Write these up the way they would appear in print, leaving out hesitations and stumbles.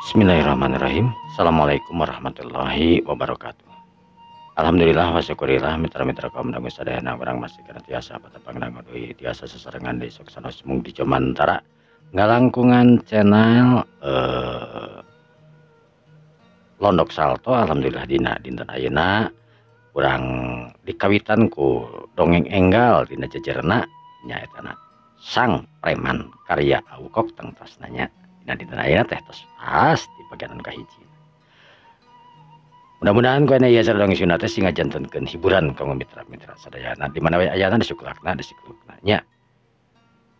Bismillahirrahmanirrahim. Assalamualaikum warahmatullahi wabarakatuh. Alhamdulillah wa syukurillah mitra-mitra kaum dangu sadayana urang masih kana tiasa patepang dangu deui tiasa sesarengan deui sok sanos mung di Jomantara ngalangkungan channel Londok Salto. Alhamdulillah dina dinten ayeuna urang dikawitan ku dongeng enggal dina jejerna nyaetana Sang Preman karya Aukok tangtosna nya. Dina dinten ayeuna teh tos pas di bagian anu kahiji. Mudah-mudahan ku aya ieu dongeng Sunda teh sing ngajantenkeun hiburan kanggo mitra-mitra sadayana di mana we ayana disuklakna disiklukna nya.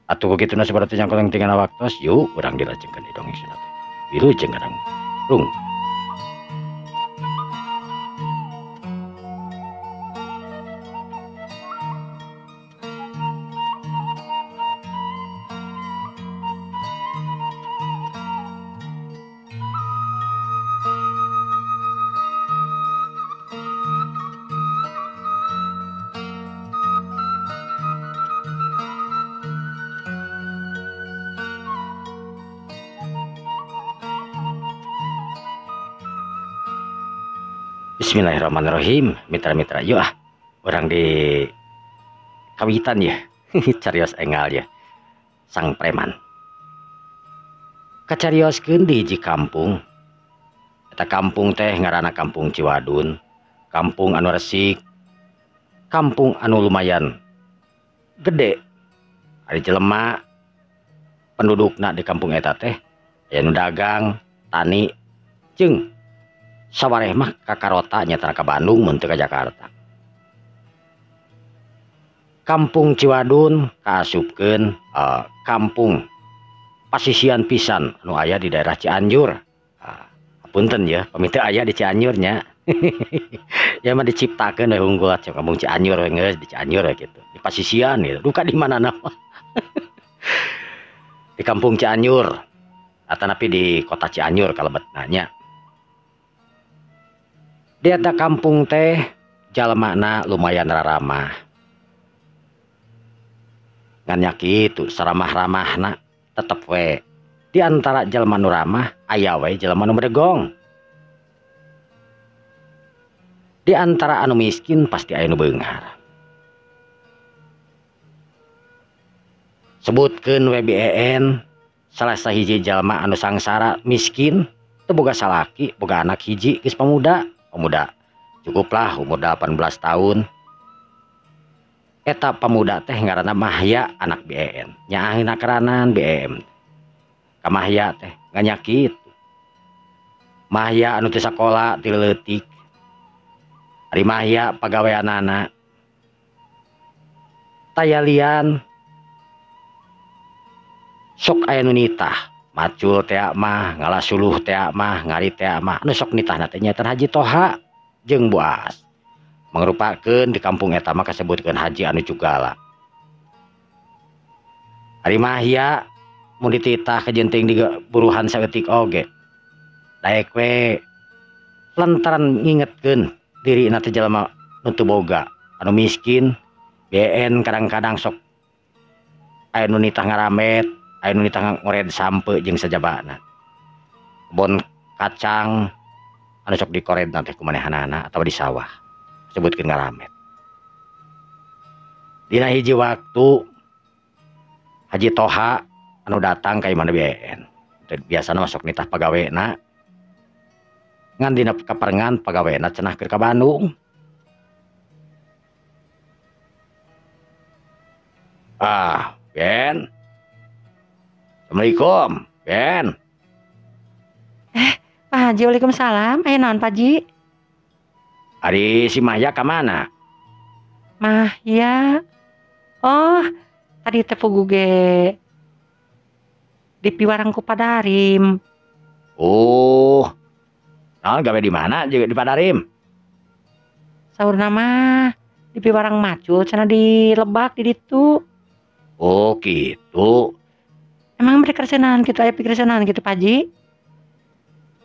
Atuh ku kituna sabada teh jangkung tinggal waktos yuk urang dilajengkeun di dongeng Sunda teh. Wilujeng kadang rung. Bismillahirrahmanirrahim, mitra-mitra yuk ah orang di kawitan ya carios enggal ya Sang Preman kacarioskeun di hiji kampung. Eta kampung teh ngaranna Kampung Ciwadun, kampung anu resik, kampung anu lumayan gede. Ari jelema pendudukna di kampung eta teh aya nu dagang, tani, jeung sawareh mah kakarota nyata ka Bandung mun teu ka Jakarta. Kampung Ciwadun kaasupkeun kampung pasisian pisan anu aya di daerah Cianjur. Punten ya, pami teu aya di Cianjur nya. Ya mah diciptakeun we unggul kampung Cianjur we geus di Cianjur we kitu. Di pasisian gitu. Duka di mana-mana. Di kampung Cianjur atanapi di kota Cianjur kalebetna nya. Di eta kampung teh jalmana lumayan raramah. Ngan nya kitu saramah-ramahna tetep we di antara jalma nu ramah aya we jalma nu bedegong. Di antara anu miskin pasti aya nu beunghar. Sebutkeun we BEN salah sahiji jalma anu sangsara miskin teu boga salaki, boga anak hiji geus pemuda. Pemuda cukuplah umur 18 tahun. Eta pemuda teh ngaranna Mahya anak BEN. Nyaahna keranan BEM. Ka Mahya teh ngan kitu. Mahya anu teu sakola ti leutik. Ari Mahya pagaweanana tayalian sok aya nu nitah. Macul teh mah, ngalah suluh teh mah, ngari teh mah, anu sok nitahna teh nyaeta Haji Toha jeung Buas. Mangrupakeun di kampung eta mah kasebutkeun haji anu cugala. Ari Mahya mun dititah kajenting di buruhan saeutik oge. Daek we lantaran ngingetkeun dirina teh jalma nu teu boga, anu miskin, BN kadang-kadang sok aya nu nitah ngaramet, aya nu nitah ngored sampe jeung sajabana. Kebon kacang anu sok dikoredna teh ku manehanana atawa di sawah sebutkeun ngaramet. Dina hiji waktu Haji Toha anu datang ka imah BN. Biasana mah sok nitah pagawena. Ngan dina kaparengan pagawena cenah keur ka Bandung. Ah, Ben. Assalamualaikum, Ben. Pak Haji, waalaikumsalam. Ayo naon Pak Haji? Ari si Mahya ka mana? Mahya. Oh, tadi teh pugu ge di piwarang ku Padarim. Oh. Naon gawe di mana juga di Padarim? Saurna mah di piwarang macul cenah di lebak di ditu. Oh, gitu. Emang mereka keresenan gitu, aya pikeresenan gitu Pak Haji?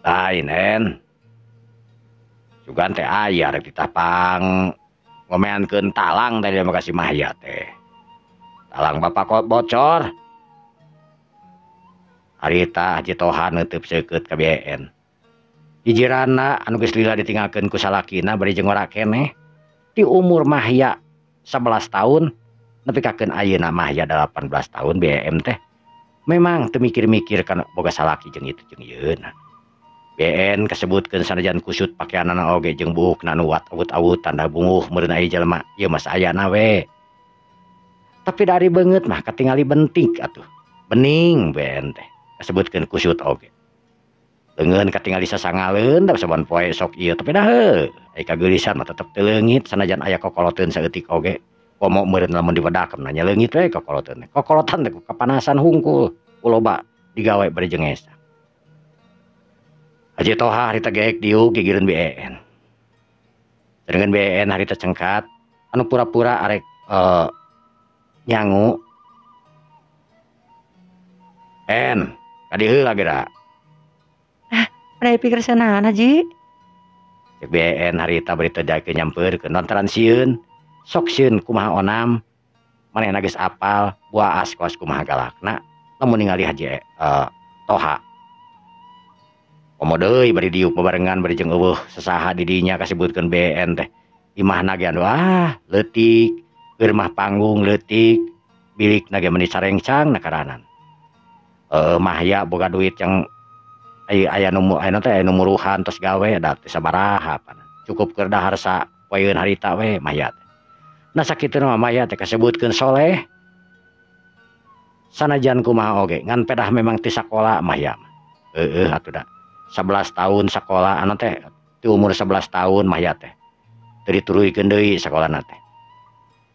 Lain, En. Sugan teh aya rek ditapang ngomeankeun talang tadi mah ka si Mahya teh. Talang bapak kok bocor. Harita Haji Toha neuteub seukeut ka BN. Hijirana anu geus lila ditinggalkeun ku salakina bari jeung ngora keneh di umur Mahya 11 tahun nepi ka keun ayeuna Mahya 18 tahun BM teh memang teu mikir-mikir kana boga salaki jeung itu jeung ieuna. BN kasebutkeun sanajan kusut pakeanana oge jeung buukna nu awut-awutan da bunguh meureun aya jelema ieu mah saayana we. Tapi dari beungeut mah katingali bentik atuh. Bening BN teh kasebutkeun kusut oge. Leungeun katingali sasangaleun da saban poe sok ieu tapi dah heuh aya kageulisan mah tetep teu leungit sanajan aya kokoloteun saeutik oge. Komo meureun lamun diwedak mah nya leungit we kokoloteun. Kokolotan teh kapanasan hungkul ku loba digawe bari jeung ngesa. Haji Toha harita geek diuk gigireun BN. Sedengkeun BN harita cengkat anu pura-pura arek nyangu. En, kadi heula geura. Ah, bade pikir sanaon Haji? Cek BN harita bari teu daekeun nyampeurkeun lantaran sieun, sok sieun kumaha onam, manehna geus apal buaas kos kumaha galakna lamun ningali Haji Toha. Komo deui bari diuk babarengan bari jeung eueuh sasaha di dinya kasebutkeun BN teh. Imahna ge anu leutik, keur mah panggung leutik, bilikna ge meuni sarengcang na karanan. Mahya boga duit yang aya nu aya teh aya nu muruhan tos gawe da teu sabaraha pan. Cukup keur dahar sapoeun harita we Mahya teh. Nah sakituna mah Mahya teh kasebutkeun soleh. Sanajan kumaha oge ngan pedah memang ti sakola Mahya mah. Heueuh atuh da. 11 tahun sekolah anu teh di umur 11 tahun Mahya teh teu dituluykeun deui sakolana teh.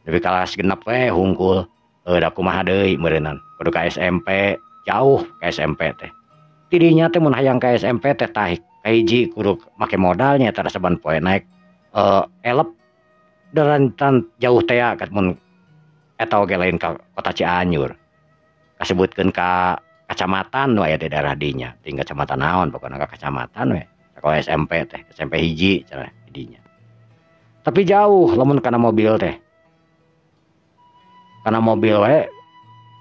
Nepi ka kelas 6 we hungkul. Da kumaha deui meureunnan kudu ka SMP jauh ka SMP teh. Tidinya teh mun hayang ka SMP teh tah kahiji kudu make modalnya tara saban poe naik elep darantan jauh teh ya mun eta oge lain ka kota Cianjur. Kasebutkeun ka kacamatan nu aya di daerah dinya, ting kacamatan naon pokona ka kacamatan we. Sakola SMP teh, SMP hiji cenah dinya. Tapi jauh lamun kana mobil teh. Kana mobil we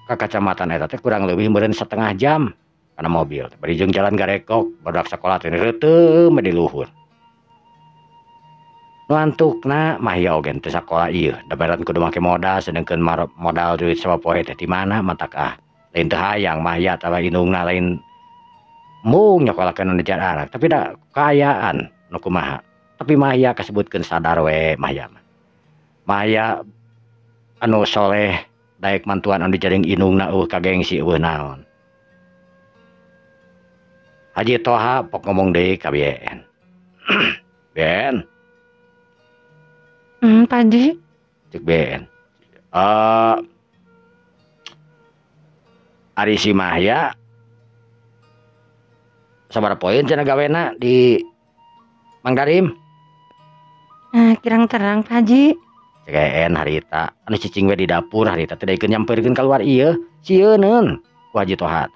ka kacamatan eta teh kurang leuwih meureun setengah jam kana mobil teh. Bari jeung jalan garekok barudak sakola teh reuteum di luhur. Nu antukna mah ya oge teu sakola ieu, da baran kudu make modal sedengkeun modal duit sapopoe teh di mana matak ah. Lain teu hayang Mahya atawa indungna lain mung nyokolakeun nu anak tapi da kaayaan nu kumaha. Tapi Mahya kasebutkeun sadar we Mahya mah. Mahya anu soleh daek mantuan anu dijaring indungna eueuh kagengsi eueuh naon. Haji Toha pok ngomong deui ka BN. BN. Pak Haji. Cek BN. Ari si Mahya sabaraha poin cenah gawena di Mang Darim? Kirang terang Pak Haji. Cek En harita anu cicing we di dapur harita teh daekeun nyampeurkeun kaluar ieu sieuneun ku Haji Toha.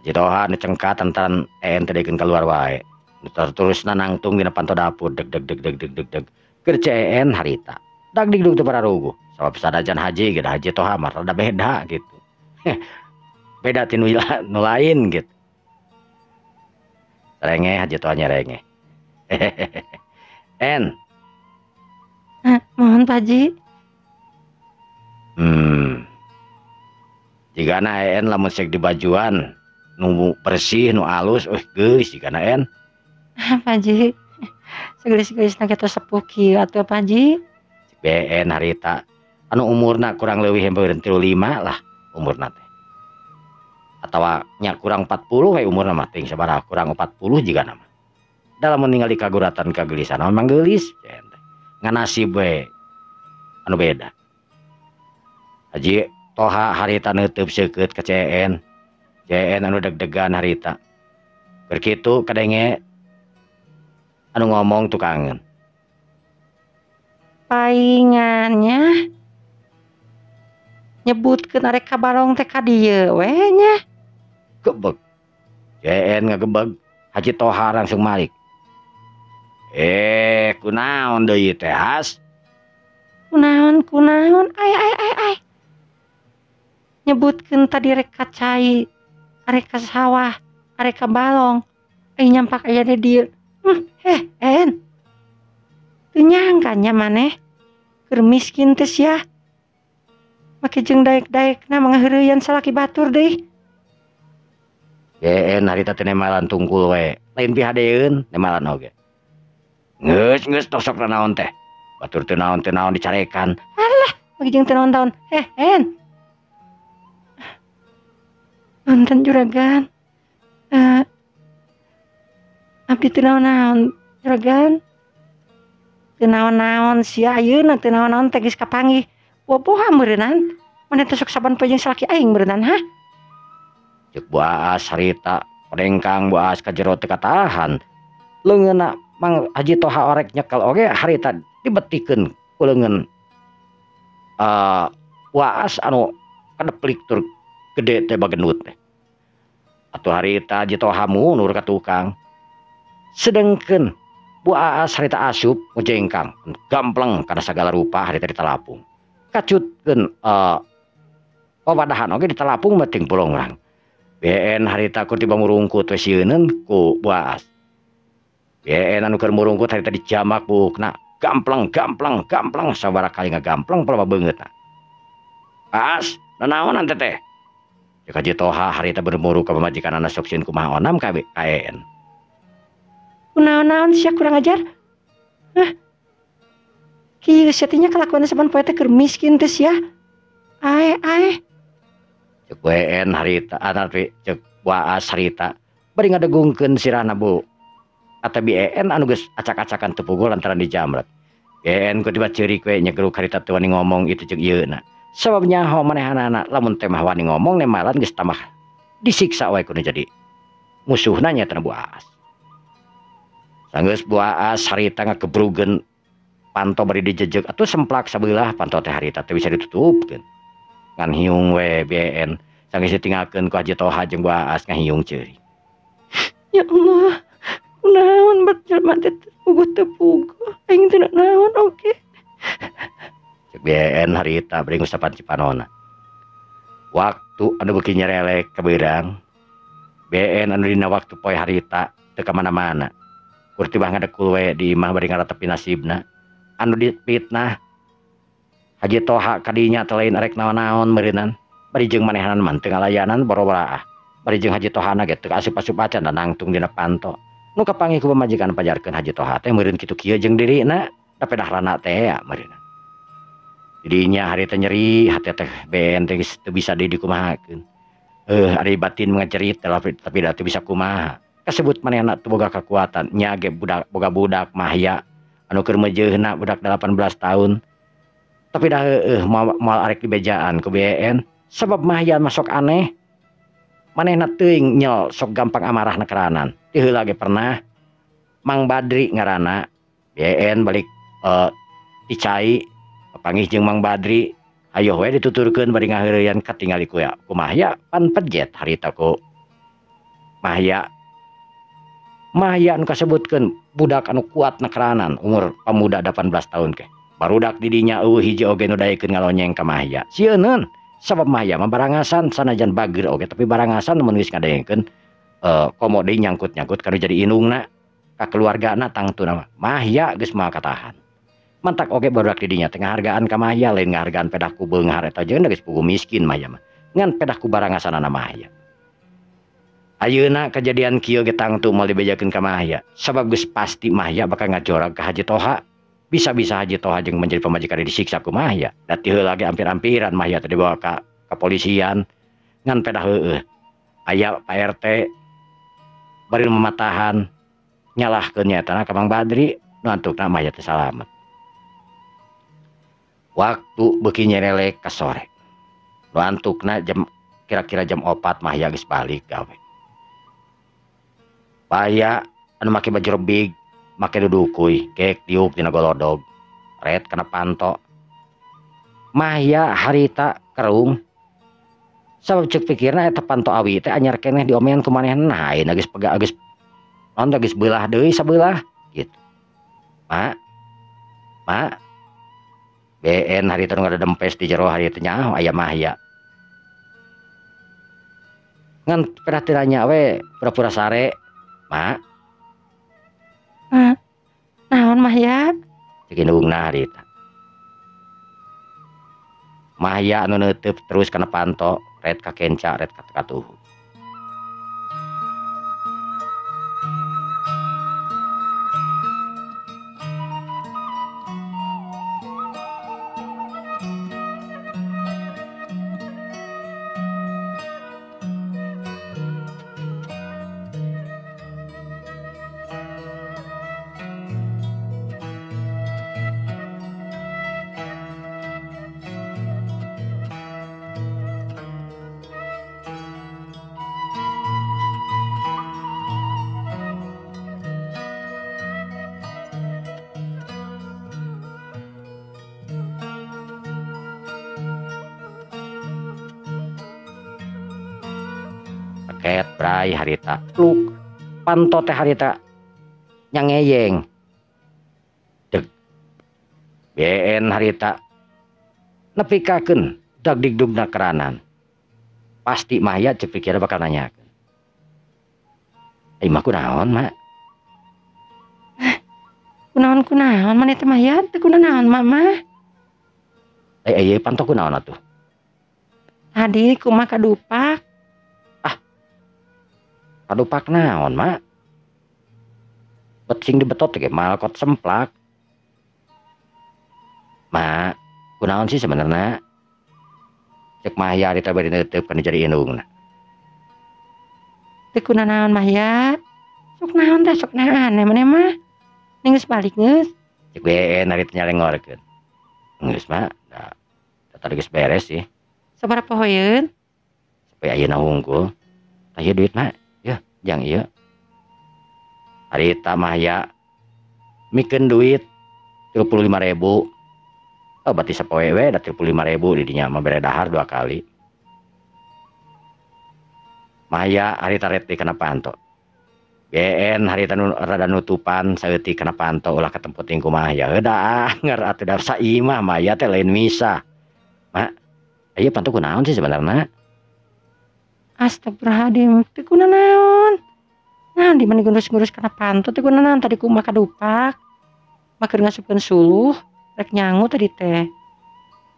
Haji Toha nu cengkat lantaran En teh daekeun kaluar wae. Terusna nangtung dina panto dapur deg deg deg deg deg deg deg. Keur En harita. Dag digdug teu pararuguh. Sabab sanajan haji ge Haji Toha mah rada beda gitu. Beda ti nu lain gitu. Rengeh Haji Toha nyerengeh. En. Mohon Pak Haji. Jigana En lamun sek di bajuan nu bersih nu alus euy geulis jigana En. Pak Haji. Segeulis-geulisna ge tos sepuh kieu atuh Pak Haji. BN harita anu umurna kurang leuwih heureun 35 lah umurna teh. Atawa nya kurang 40 we umurna mah teuing sabaraha kurang 40 jigana mah. Da lamun ningali kaguratan kageulisan memang geulis BN teh. Ngan nasib we anu beda. Haji Toha harita neuteub seukeut ka CN. CN anu deg-degan harita. Keur kitu kadenge anu ngomong tukangeun. Paingannya nyebutkeun arek ka balong teh ka dieu we nya. Gebeg. CN ngagebeg, Haji Toha langsung malik. Kunaon deui teh Has? Kunaon kunaon ai ai ai ai. Nyebutkeun tadi rek ka cai. Arek ka sawah, arek ka balong, aing nyampak aya di dieu. Heh, En. Teu nyangka nya maneh keur miskin teh sia. Make jeung daek-daekna mangaheureuyeuan salaki batur deui. En harita teh nemalan tungkul we, lain pihadeeun nemalan oge. Geus geus tos sok naon teh. Batur teu naon dicarekan. Alah, make jeung teu naon-naon. Heh, En. Punten juragan. Abdi teu naon-naon juragan. Teu naon-naon sia ayeuna teu naon-naon teh geus kapanggih. Boboha meureunnan. Maneh teh sok saban poe jeung salaki aing meureunnan ha? Ceuk Bu Aas harita padengkang Bu Aas ka jero teu katahan. Leungeunna Mang Haji Toha orek nyekel oge harita dibetikeun ku leungeun Bu Aas anu kadeplik tur gede teh bagendut teh. Atuh harita Haji Toha mundur ka tukang. Sedengkeun Bu Aas harita asup ngojengkang gampleng kana sagala rupa harita ditalapung. Kacutkeun wawadahan oge ditalapung mah ting pulongrang. BN harita ku tiba murungkut we sieuneun ku Bu Aas. BN anu keur murungkut harita dijamak buukna gampleng gampleng gampleng sabaraha kali ngagampleng pelaba beungeutna. Aas, nanaonan teteh? Ceuk Haji Toha harita bermuru ka pamajikanana sok sieun kumaha onam ka EN. Kunaon-naon sia kurang ajar? Hah? Kieu sia teh nya kalakuan saban poe teh keur miskin teh sia. Ae ae. Ceuk WN harita atapi ceuk Bu Aas harita bari ngadegungkeun sirahna Bu. Atabi EN anu geus acak-acakan teu puguh lantaran dijamret. EN ku tiba ceurik we nyegeruk harita teu wani ngomong itu ceuk ieuna. Sabab nyaho manehanana lamun teh mah wani ngomong nemalan geus tambah disiksa wae kudu jadi musuhna nya teh Bu Aas. Sanggeus Bu Aas harita ngagebrugeun panto bari dijejeg atuh semplak sabelah panto teh harita teu bisa ditutupkeun. Ngan hiung we BN sanggeus ditinggalkeun ku Haji Toha jeung Bu Aas ngahiung ceurik. Ya Allah, kunaon bet jelema teh puguh teu puguh aing teu naon oge. Ceuk BN harita bari ngusapan cipanona. Waktu anu beuki nyerelek kabeurang BN anu dina waktu poe harita teu ka mana-mana. Kur tibah ngadekul we di imah bari ngaratepi nasibna. Anu dipitnah Haji Toha kadinya teh lain arek naon-naon meureunnan bari jeung manehanan mah teu ngalayanan boro-boro bari jeung Haji Tohana ge teu asup-asup acan da nangtung dina panto. Nu kapanggih ku pamajikan pajarkeun Haji Toha teh meureun kitu kieu jeung dirina da pedahrana teh ya meureunna. Didinya harita nyeri hate teh BN teh geus teu bisa deui dikumahakeun. Ari batin ngacerit tapi da teu bisa kumaha. Kasebut manehna teu boga kakuatan nya ge budak boga budak mahya anu keur meujeuhna budak 18 tahun. Tapi dah moal arek dibejaan ku BN sabab mahya masuk aneh. Manehna teuing nyel sok gampang amarahna keranan. Ti heula ge pernah Mang Badri ngaranna BN balik ti cai papanggih jeung Mang Badri hayoh we dituturkeun bari ngaheureyan katingali ku ya ku Mahya pan pejet harita ku Mahya. Mahya anu kasebutkeun budak anu kuat na keranan umur pamuda 18 tahun ke. Barudak didinya eueuh hiji oge nu daekeun ngalonyeng ka Mahya. Sieuneun sabab Mahya mah barangasan sanajan bager oge tapi barangasan mun geus ngadengkeun komo deui nyangkut-nyangkut kanu jadi indungna ka keluargana tangtuna mah. Mahya geus moal katahan. Mantak oge barudak didinya teh ngahargaan ka Mahya lain ngahargaan pedah ku beunghar eta jeung geus puguh miskin Mahya mah. Ngan pedah ku barangasanana Mahya. Ayeuna kejadian kieu ge tangtu moal dibejakeun ka Mahya sabab geus pasti Mahya bakal ngajorag ka Haji Toha. Bisa-bisa Haji Toha jeung menjadi pamajikan disiksa ku Mahya. Da ti heula ge ampir-ampiran Mahya teh dibawa ka kepolisian ngan pedah heueuh. Aya Pak RT bari mematahan nyalahkeun nyaetana ka Mang Badri nu antukna Mahya teh salamet. Waktu beuki nyerelek ka sore. Nu antukna jam kira-kira jam 4 Mahya geus balik gawe. Paya anu make baju rebig, make dudukuy, kek diuk dina golodog, ret kana panto. Mahya harita kerung. Sabab ceuk pikirna eta panto awi teh anyar keneh diomean ku manehna, ayeuna geus pega geus naon teh geus beulah deui sabelah gitu. Mak. Mak. BN harita nu ngadempes di jero harita nyaho aya Mahya. Ngan pernah teu nanya we pura-pura sare. Mak. Mak. Naon Mahya? Cek indungna harita. Mahya anu neuteub terus kana panto, ret ka kenca, ret ka katuhu. Paket bray harita pluk panto teh harita nyangeyeng deg BN harita nepikakeun dagdigdugna keranan pasti Mahya cek pikir bakal nanyakeun ai mah kunaon mak kunaon kunaon maneh teh Mahya teu kunaon mak mah ai ieu panto kunaon atuh tadi kumaha kadupak. Kadupak naon mak bet sing dibetot ge malkot semplak mak kunaon sih sebenarnya cek Mahya harita bari neuteub kana jadi indungna teu kunaon Mahya sok naon teh sok naon maneh mah geus balik geus cek BN harita nyalengorkeun geus mak da tadi geus beres sih sabaraha pohoyeun sampai ayeuna hungkul tah ieu duit mak jang ieu harita Mahya mikeun duit 35.000 oh berarti sapoe we da 35.000 di dinya mah bere dahar 2 kali Mahya harita ret di kana panto BN harita nu rada nutupan saeutik kana panto ulah katempo ting ku Mahya heuda anger atuh da saimah Mahya teh lain misah mak ieu panto kunaon sih sebenarna. Astagfirullahaladzim, teu kunaon. Nah, di mana ngurus-ngurus kana panto teu kunaon tadi kumaha kadupak. Mah keur ngasupkeun suluh, rek nyangu tadi teh.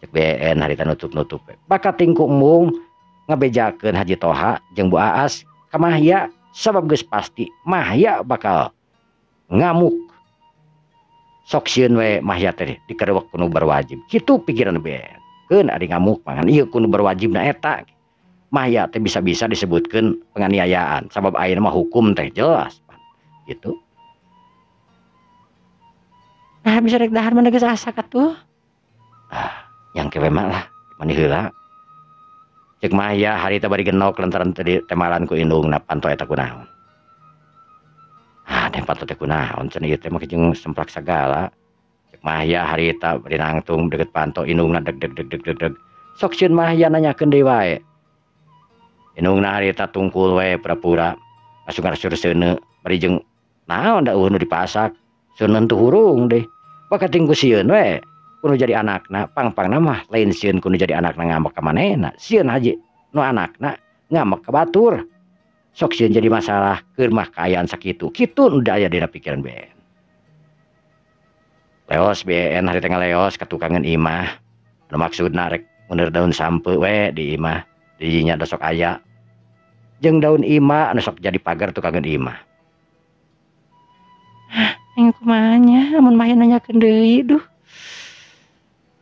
Cek BN harita nutup-nutup. Bakat tingku embung ngabejakeun Haji Toha jeung Bu Aas ka Mahya sabab geus pasti Mahya bakal ngamuk. Sok sieun we Mahya teh dikerewek ku nu berwajib. Kitu pikiran BN. Keun ari ngamuk mangan ieu ku nu berwajibna eta. Mahya teh bisa-bisa disebutkan penganiayaan sabab ayeuna mah hukum teh jelas gitu. Nah bisa rek dahar mah geus asak atuh. Ah, yang kewe mah lah mani heula. Cek Mahya harita bari genok lantaran tadi temalan ku indungna panto eta kunaon. Ah, teh panto teh kunaon cenah ieu teh make jeung semplak sagala. Cek Mahya harita bari nangtung deket panto indungna deg deg deg deg deg deg. Sok sieun Mahya nanyakeun deui wae. Indungna harita tungkul we pura-pura asup ngarasur seuneu bari jeung naon da eueuh nu dipasak seuneu teu hurung deh bakat ting ku sieun we kudu jadi anakna pang-pangna mah lain sieun kudu jadi anakna ngambek ka manehna sieun haji nu anakna ngambek ka batur sok sieun jadi masalah keur mah kaayaan sakitu kitu nu aya dina pikiran BN leos BN harita ngaleos ka tukangan imah nu maksudna rek mundur daun sampe we di imah dinya da sok aya jeung daun ima anu sok jadi pagar tukangan imah. Hah, aing kumaha nya amun Mahya nanyakeun deui duh.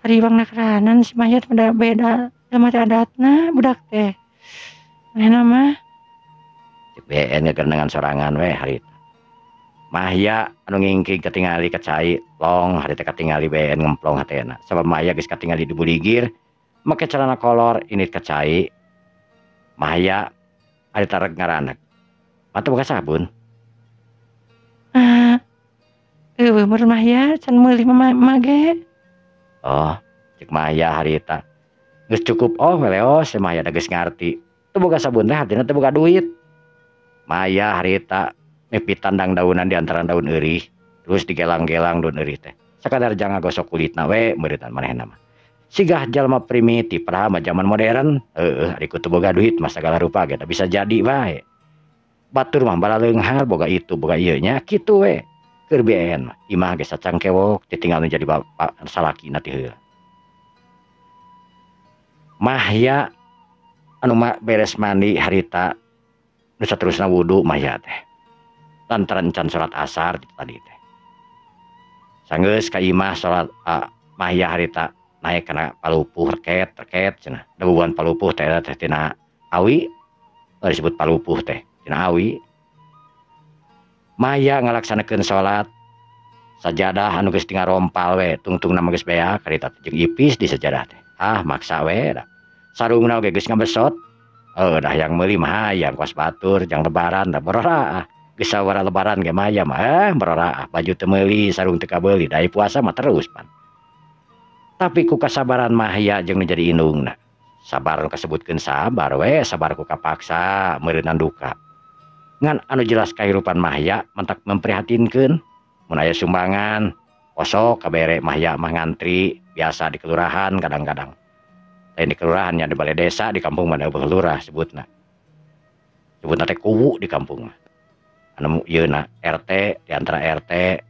Hariwangna keranan si Mahya teh beda jelema teh adatna budak teh. Manehna mah cek BN ngagerenengan sorangan we harita. Mahya anu ngingking katingali ka cai long harita katingali BN ngemplong hatena. Sabab Mahya geus katingali di buligir make celana kolor init ka cai. Mahya harita reg ngaranek. Mata boga sabun. Ah. Eueuh meureun Mahya can meuli mah ge. Oh, cek Mahya harita. Geus cukup oh leos Mahya da geus ngarti. Teu boga sabun teh hartina teu boga duit. Mahya harita mipitan dangdaunan di antara daun eurih, terus digelang-gelang daun eurih teh. Sakadar jang ngagosok kulitna we meureutan manehna mah. Sigah jalma primitif padahal mah zaman modern, heueuh ari ku teu boga duit mah sagala rupa ge bisa jadi bae. Batur mah balaleunghar boga itu boga ieu nya kitu we. Keur BN mah imah ge sacangkewok ditinggal nu jadi bapak salakina ti heula. Mahya anu beres mandi harita nu saterusna wudu Mahya teh. Lantaran can salat asar tadi teh. Sanggeus ka imah salat Mahya harita naik kana palupuh reket reket cenah. Da bubuhan palupuh teh teh tina awi, disebut palupuh teh tina awi. Mahya ngalaksanakeun salat sajadah anu geus tinggal rompal we tungtungna mah geus beak harita teh jeung ipis di sajadah teh. Ah maksa we da. Sarungna oge geus ngabesot. Dah yang meuli mah hayang kos batur jang lebaran da bororaah. Geus sawara lebaran ge Mahya mah bororaah baju teu meuli sarung teu kabeuli da puasa mah terus pan. Tapi ku kasabaran Mahya jeung nu jadi indungna. Sabar nu kasebutkeun sabar we, sabar ku kapaksa meureunan duka. Ngan anu jelas kahirupan Mahya mentak memprihatinkeun. Mun aya sumbangan osok kabere Mahya mah ngantri biasa di kelurahan kadang-kadang. Lain di kelurahan nya di balai desa di kampung mah da lurah sebutna. Sebutna teh kuwu di kampung mah. Anu ieu na RT di antara RT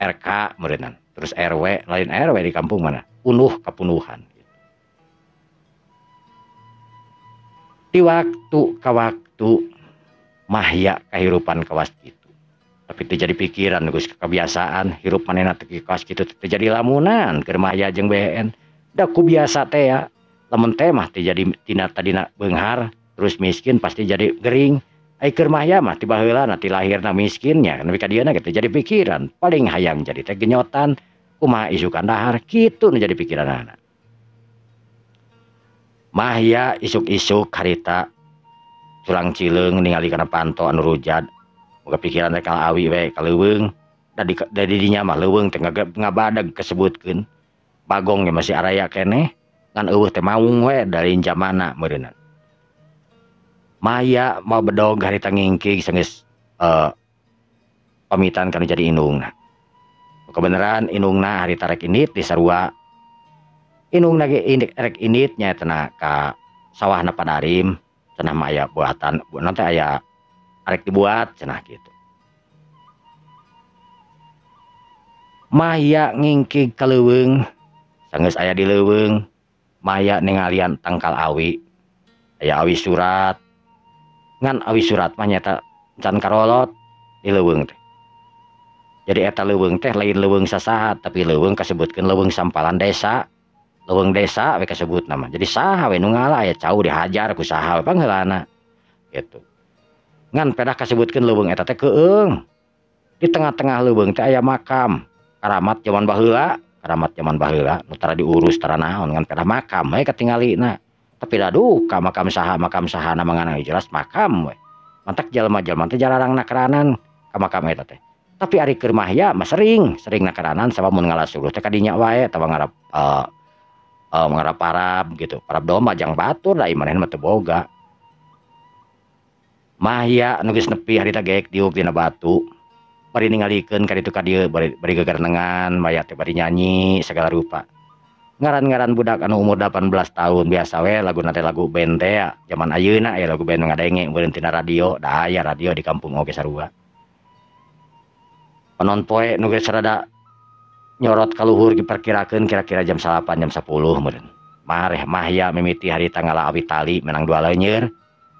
RK meureunnan. Terus RW lain RW di kampung mana punuh kapunuhan. Di waktu ka waktu Mahya kahirupan kawas kitu. Tapi teu jadi pikiran geus kebiasaan hirup manehna teh kawas kitu teu jadi lamunan keur Mahya jeung BN. Da ku biasa teh ya lamun teh mah teu jadi tina tadina beunghar terus miskin pasti jadi gering. Ai keur Mahya mah ti baheulana ti lahirna miskinnya nepi ka dieuna ge teu jadi pikiran. Paling hayang jadi teh genyotan kumaha isukan dahar kitu nu jadi pikiranana. Mahya isuk-isuk harita culang cileung ningali kana panto anu rujad. Boga pikiran teh kala awi we ka leuweung. Da di dinya mah leuweung teh ngabadag kasebutkeun. Bagong ge masih araya keneh ngan eueuh teh maung we dari jamana meureunna. Mahya mau bedog harita ngingkig sanggeus pamitan kana jadi indungna. Kebenaran indungna harita rek indit di sarua. Indungna ge rek indit nya cenah ka sawahna Padarim cenah mah aya buatan naon teh aya arek dibuat cenah kitu. Mahya ngingkig ka leuweung sanggeus aya di leuweung Mahya ningalian tangkal awi. Aya awi surat. Ngan awi surat mah nyata can karolot di leuweung teh. Jadi eta leuweung teh lain leuweung sasaha tapi leuweung kasebutkeun leuweung sampalan desa. Leuweung desa we kasebut nama. Jadi saha we nu ngala aya cau dihajar ku saha we pangheulana gitu. Ngan pedah kasebutkeun leuweung eta teh keueung. Di tengah-tengah leuweung teh aya makam karamat zaman baheula, karamat zaman baheula nu tara diurus tara naon ngan pedah makam we katingalina. Tapi da duka makam saha nama ngan jelas makam we. Mantak jalma-jalma teh jararang nakaranan ka makam eta teh. Tapi ari keur Mahya mah sering nakaranan sabab mun ngalah suluh teh kadinya wae atawa ngarap ngarap parab gitu. Parab domba jang batur da manehna mah teu boga. Mahya nu geus nepi harita geek diuk dina batu. Bari ningalikeun ka ditu ka dieu bari gegerenengan Mahya teh bari nyanyi sagala rupa. Ngaran-ngaran budak anu umur 18 tahun biasa we laguna teh lagu band teh ya. Zaman ayeuna aya lagu band ngadenge meureun tina radio, da aya radio di kampung oge sarua. Panon poe nu geus rada nyorot ka luhur diperkirakeun kira-kira jam 8 jam 10 meureun. Mareh Mahya mimiti harita ngala awi tali menang dua leunyer.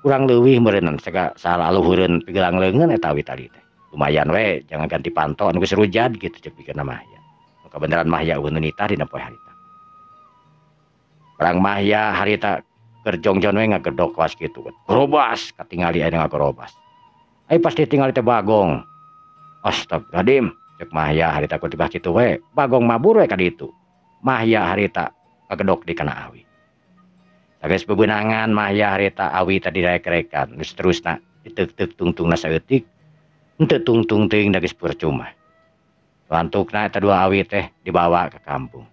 Kurang leuwih meureun salah luhureun pigelang leungeun eta awi tali teh. Lumayan we jangan ganti panto anu geus rujad kitu ceuk pikirna Mahya. Nu kabeneran Mahya eueuh nu nitah dina poe harita. Perang Mahya harita keur jongjon we ngagedok kawas kitu. Gerobas katingali aya ngagerobas. Ai pasti tingali teh Bagong. Astagfirullahaladzim, cek Mahya harita ku tibah kitu we. Bagong mabur we ka ditu. Mahya harita ngagedok di kana awi. Sageus bebenangan Mahya harita awi tadi rek-rekan. Geus terusna diteuk-teuk tungtungna saeutik. Henteu tungtung teuing da geus percuma. Lantukna eta dua awi teh dibawa ke kampung.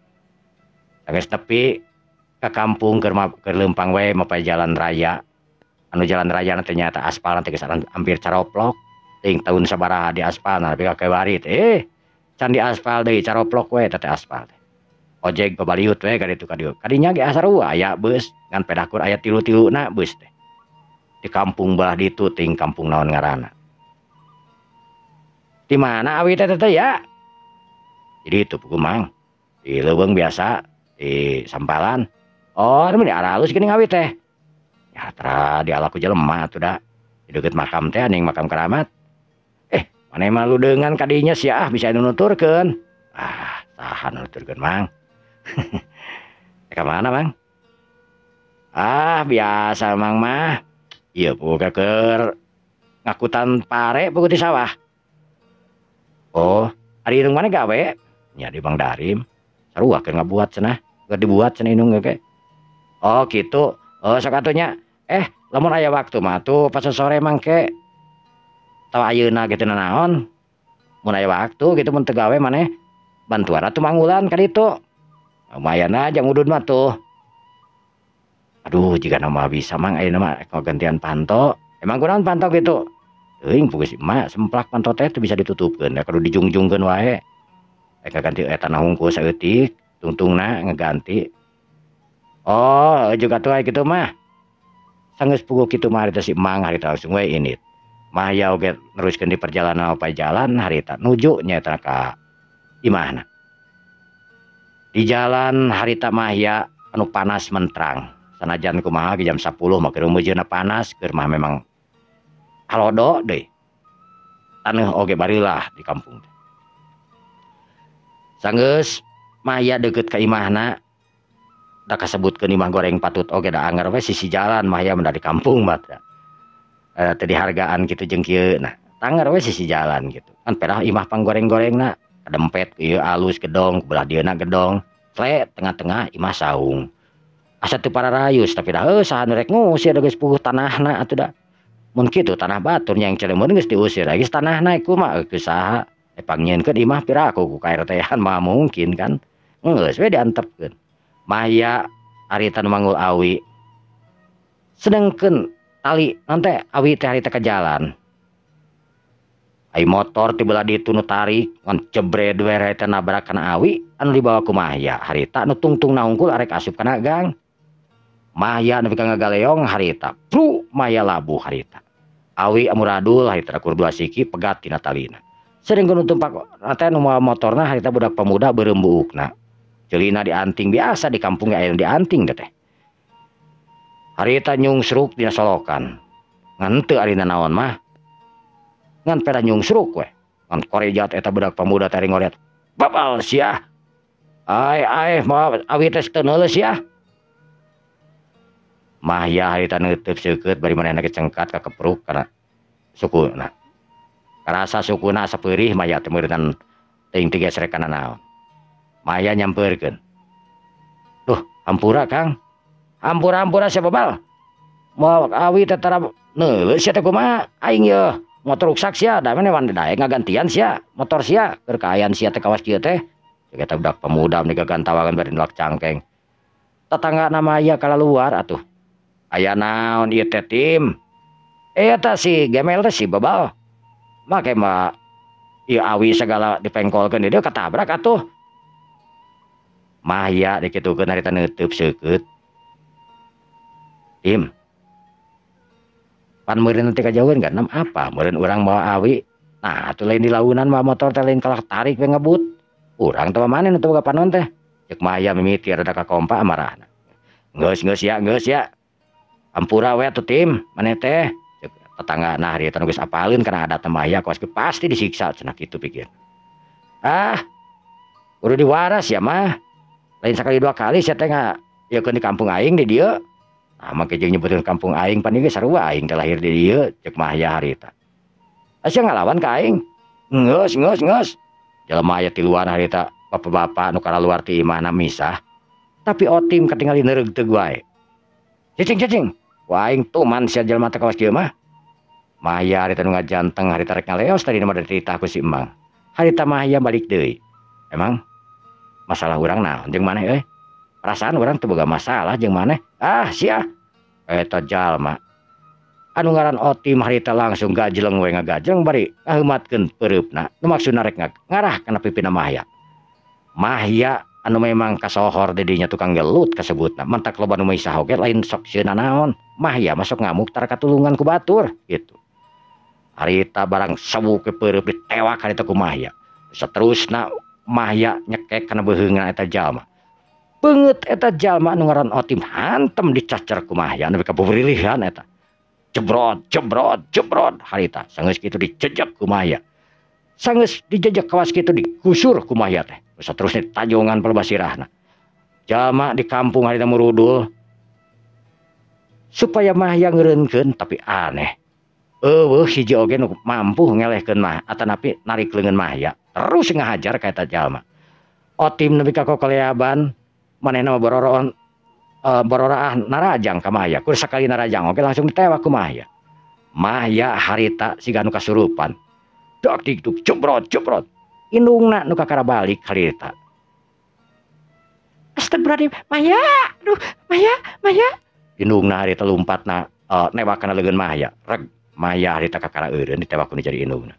Sageus nepi ke kampung keur leumpang we mapay jalan raya. Anu jalan raya na ternyata aspal teh geus hampir caroplok. Ting tahun sabaraha di aspal nah tapi ka kewari teh can di aspal deui caroplok we eta teh aspal teh. Ojek babaliut we ka ditu ka dieu. Kadinya ge sarua aya beus ngan pedakur aya tilu-tiluna beus teh. Di kampung belah ditu ting kampung naon ngaranna. Di mana awi teh teh ya? Jadi itu pugu Mang. Di leuweung biasa di sampalan. Oh, ini di arah halus geuning awi teh. Ya tara diala ku jelema atuh da. Di deukeut makam teh aning makam keramat. Maneh mah ludeungan kadinya sia ah bisa nu nuturkeun. Ah, saha nu nuturkeun Mang? Ka mana Mang? Ah, biasa Mang mah. Ieu pugu keur ngakutan pare pugu di sawah. Oh, ari indung maneh gawe? Nya di Bang Darim. Sarua keur ngabuat cenah, keur dibuat cenah indung ge. Oh, kitu. Oh, sok atuh nya. Lamun aya waktu mah atuh pas sore mangke. Tawa ayeuna gitu nanaon. Mun aya waktu gitu mun teu gawe maneh bantuan atuh manggulan ka ditu. Lumayan aja ngudud mah tuh. Aduh, jigana mah bisa Mang ayeuna mah gantian panto. Emang kunaon panto gitu? Teuing pugu si emak semplak panto teh teu bisa ditutupkeun da kudu dijungjungkeun wae. Rek ngaganti eta na hungkul saeutik, tungtungna ngaganti. Oh, juga tuh aya kitu mah. Sanggeus puguh kitu mah harita si Mang harita langsung we indit. Mahya oge neruskeun di perjalanan apa jalan harita nuju nyaeta ka imahna. Di jalan harita Mahya anu panas mentrang. Sanajan kumaha ge jam 10 mah keur meujeuhna panas keur mah memang halodo deui. Taneuh oge bareulah di kampung teh. Sanggeus Mahya deukeut ka imahna da kasebutkeun imah goreng patut oge da anger we sisi jalan Mahya mah da di kampung mah teh. Teu dihargaan kitu jeung kieu nah tanger we sisi jalan gitu. Kan pedah imah panggoreng-gorengna kadempet ieu alus gedong belah dieuna gedong tle tengah-tengah imah saung. Asa teu pararayus tapi da heuh saha nu rek ngusir geus puguh tanahna atuh da. Mun kitu tanah batur nya yang celemun geus diusir geus tanahna kumaha geus saha pangnyieunkeun imah piraku ku ka RT-an mah mungkin kan. Geus we diantepkeun. Mahya harita nu manggul awi. Sedengkeun tali naon teh awi teh harita ka jalan. Ai motor ti belah ditu nu tarik ngan jebred we harita nabrak kana awi anu dibawa ku Mahya harita nu tungtungna hungkul arek asup kana gang. Mahya nepi ka ngagaleong harita pru Mahya labuh harita. Awi amuradul harita kur dua siki pegat tina talina. Sedengkeun nu tumpak teh nu mawa motorna harita budak pemuda beureum buukna. Ceulina dianting biasa di kampung ge aya nu dianting teh. Harita nyungsruk dina solokan. Ngan teu arina naon mah. Ngan peda nyungsruk we. Ngan korejat eta budak pemuda teh ngoret. Babal sia. Ai ai mawa awi teh teu neuleus sia. Mahya harita neuteuk seukeut bari manehna ge cengkat ka kepruk kana sukuna. Karasa sukuna asa peurih Mahya teh meureunnan teuing teh gesrek kana naon. Mahya nyampeurkeun. Duh, hampura Kang. Hampura-hampura sia babal. Moal awi teh tara neuleus sia teh kumaha aing yeuh. Motor ruksak sia da maneh wan daek ngagantian sia motor sia keur kaayaan sia teh kawas kieu teh. Ceuk eta budak pemuda meni gagantawangan bari nolak cangkeng. Tetangga na Mahya kalaluar atuh. Aya naon ieu teh tim? Eta si gemel teh si babal. Make mah ieu awi segala dipengkolkeun di dieu katabrak atuh. Mahya dikitukeun harita neuteub seukeut. Tim. Pan meureun teh kajauheun kan nam apa meureun urang mawa awi. Nah atuh lain di launan mawa motor teh lain kalah tarik we ngebut. Urang teh maneh nu teu boga panon teh. Ceuk Mahya mimiti rada kakompa amarahna. Geus geus ya geus ya. Hampura we atuh tim maneh teh. Ceuk tetangga nah harita nu geus apaleun kana adat Mahya kawas kieu pasti disiksa cenah kitu pikir. Ah. Kudu diwaras ya mah. Lain sakali dua kali sia teh ngayeukeun di kampung aing di dieu. Nah, make jeung nyebutkeun kampung aing pan ieu sarua aing teh lahir di dieu ceuk Mahya harita. Asa ngalawan ka aing? Geus geus geus. Jelema aya tiluan harita bapak-bapak nu kalaluar ti imahna misah. Tapi otim katingali neureugteug wae. Cicing cicing. Ku aing tuman sia jelema teh kawas kieu mah. Mahya harita nu ngajanteng harita rek ngaleos tadi mah dititah ku si Emang. Harita Mahya balik deui. Emang masalah urang naon jeung maneh euy? Perasaan urang teu boga masalah jeung maneh. Ah sia. Eta jalma. Anu ngaran Otim harita langsung gajleng we ngagajleng bari ngaheumatkeun peureupna. Nu maksudna rek ngarah kana pipina Mahya. Mahya Anu memang kasohor di dinya tukang gelut kasebutna. Mantak loba nu misah oge lain sok sieun naon. Mahya masuk ngamuk tara katulungan ku batur gitu. Harita barang sewu ke peureub ditewak harita ku Mahya. Saterusna Mahya nyekek kana beuheungna eta jalma. Beungeut eta jalma anu ngaran Otim hantem dicacer ku Mahya nepi ka bubrilihan eta. Jebrot jebrot jebrot harita sanggeus kitu dijejek ku Mahya. Sanggeus dijejek kawas kitu digusur ku Mahya teh. Saterusna tajongan palebasirahna. Jalma di kampung harita murudul supaya Mahya ngeureunkeun tapi aneh. Eueuh hiji oge nu mampu ngelehkeun mah atanapi narik leungeun Mahya. Terus ngahajar ka eta jalma. Otim nepi ka kokeleaban manehna mah bororoon bororaah narajang ka Mahya. Kur sakali narajang oge langsung ditewak ku Mahya. Mahya harita siga nu kasurupan. Dak dikduk jebrot jebrot. Indungna nu kakara balik harita. Astagfirullahaladzim, Mahya, aduh, Mahya, Mahya. Indungna harita lumpatna newak kana leungeun Mahya. Reg Mahya harita kakara eureun ditewak ku nu jadi indungna.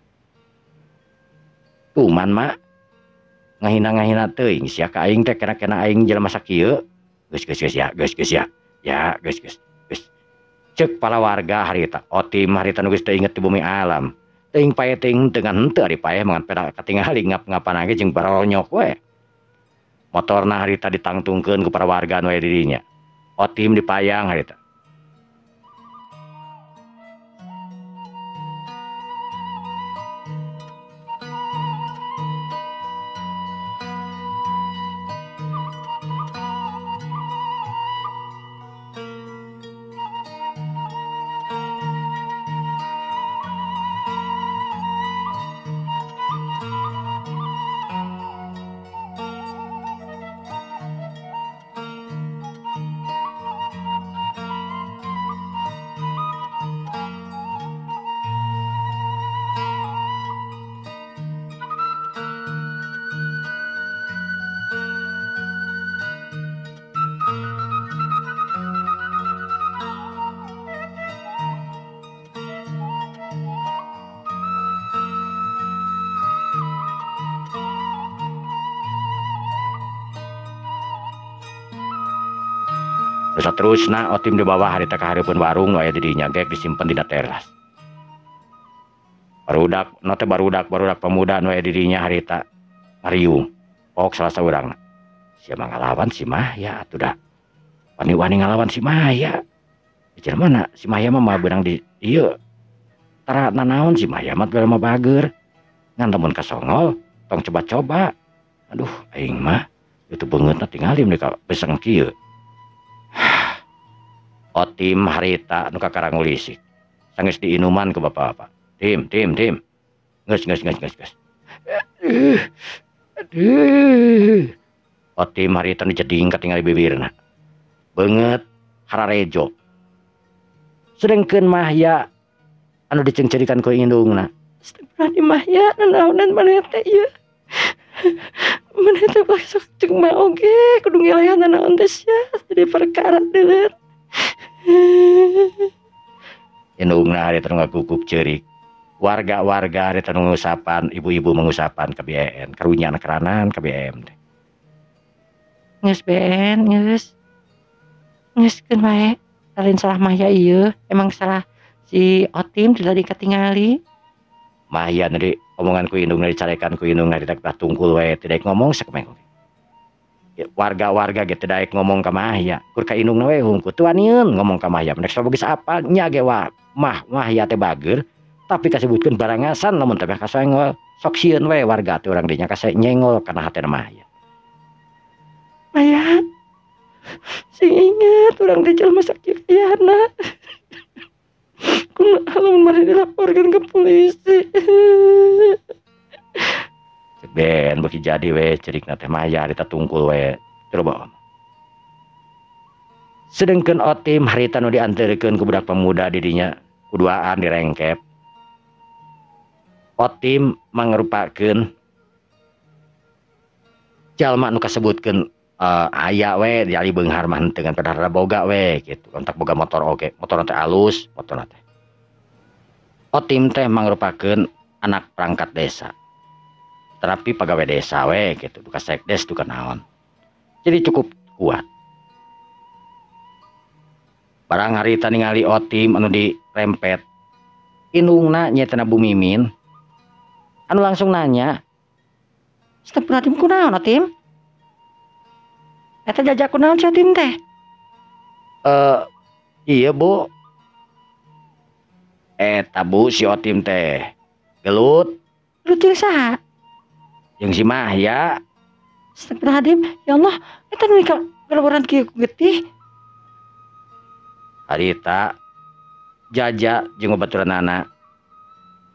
Tuman mak ngahina-ngahina teuing sia ka aing teh kena-kena aing jelema sakieu. Geus geus geus ya, geus geus ya. Ya, geus geus. Geus. Ceuk para warga harita, Otim harita nu geus teu inget di bumi alam. Teuing pae teuing dengan henteu ari pae mangan peda katingali ngap-ngapan ge jeung baronyok we. Motorna harita ditangtungkeun ku para warga nu aya di dinya. Otim dipayang harita. Saterusna Otim dibawa harita ka hareupeun warung nu aya di dinya gek disimpen dina teras. Barudak nu teh barudak pemuda nu aya di dinya harita ngariung. Pok salah saurangna. Sia mah ngalawan si Mahya atuh da. Wani-wani ngalawan si Mahya. Jelema mana si Mahya mah moal beunang di ieu. Tara nanaon si Mahya mah jelema bager. Ngan lamun kasongol tong coba-coba. Aduh aing mah itu beungeutna tingali meuni ka beseng kieu. Otim harita nu kakara ngulisik. Sanggeus diinuman ku bapak-bapak. Tim, tim, tim. Geus, geus, geus, geus, geus. Aduh. Aduh. Otim harita nu jeding katingali bibirna. Beungeut hararejo. Sedengkeun Mahya anu diceungceurikan ku indungna. Astagfirullahaladzim Mahya, nanaonan maneh teh ieu. Maneh teh sok jeung mah oge kudu ngelehan nanaon teh sia jadi perkara deuleut. Indungna harita nu ngaguguk ceurik. Warga-warga harita nu ngusapan, ibu-ibu mengusapan ka BN, karunya keranan ka BM teh. Geus BN, geus. Geus keun wae. Lain salah Mahya ieu, emang salah si Otim tidak dikatingali. Mahya nu omongan ku indungna dicarekan ku indungna harita tah tungkul we, teu daek ngomong sakumeh. Warga-warga ge teu daek ngomong ka Mahya, kur ka indungna we hungkul teu wanieun ngomong ka Mahya. Nek sabab geus apal nya ge wa mah Mahya teh bager, tapi kasebutkeun barangasan lamun teh kasengol. Sok sieun we warga teh urang dinya kase nyengol kana hatena Mahya. Mahya, sing inget urang teh jelema sakieu kayana. Kumaha lamun maneh dilaporkeun ke polisi. Ben beuki jadi we cerikna teh Mahya harita tungkul we coba. Sedengkeun Otim harita nu dianterkeun ku budak pemuda di dinya kuduaan direngkep. Otim mangrupakeun jalma nu kasebutkeun aya we diali beunghar mah henteu ngan padahal boga we kitu. Kontak boga motor oge, motorna teh alus, motorna teh. Otim teh mangrupakeun anak perangkat desa. Tetapi pegawai desa we gitu, duka sekdes duka naon. Jadi cukup kuat. Barang harita ningali Otim anu dirempet. Indungna nyaeta Bu Mimin anu langsung nanya, "Astagfirullahaladzim, kunaon Otim? Eta jajak kunaon si Otim teh?" Iya Bu. Eta Bu si Otim teh gelut. Gelut jeung saha? Jeung si Mahya. Astagfirullahaladzim, ya Allah, eta nu kalawaran kieu getih. Harita Jaja jeung babaturanana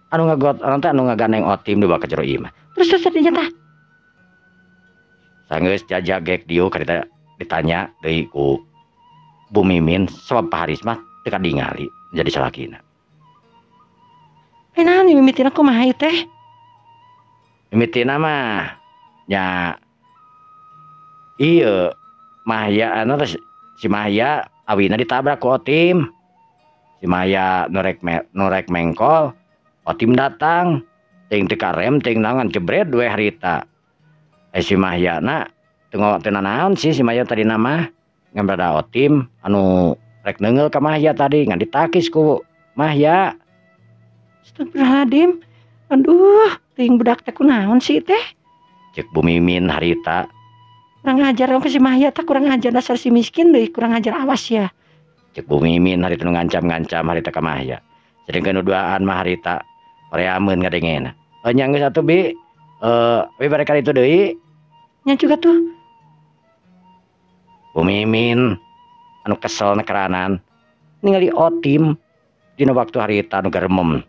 anu ngagot anu teh anu ngagandeng Otim dibawa ka jero imah. Terus terus tadinya tah. Sanggeus Jaja gek dieu harita ditanya deui ku Bu Mimin sabab Pak Haris mah teu kadingali jadi salakina. Naon mimitina kumaha ieu teh? Mimitina mah nya ieu Mahya anu teh si Mahya awina ditabrak ku Otim. Si Mahya norek mengkol, Otim datang, ting teu karem ting naon jebret we harita. Si Mahya na teu naon sih si Mahya tadi nama ngan rada Otim anu rek neunggeul ka Mahya tadi ngan ditakis ku Mahya. Astagfirullahaladzim. Aduh, ting budak teh kunaon sih teh? Cek Bu Mimin harita. Kurang ajar ke si Mahya teh, kurang ajar dasar si miskin deui, kurang ajar awas ya. Cek Bu Mimin harita nu ngancam-ngancam harita ka Mahya. Sedengkeun nu duaan mah harita horeameun ngadengena. Nya geus atuh Bi. Bi bare ka ditu deui. Nya juga tuh. Bu Mimin anu kesel nekeranan ningali Otim dina waktu harita anu garemem.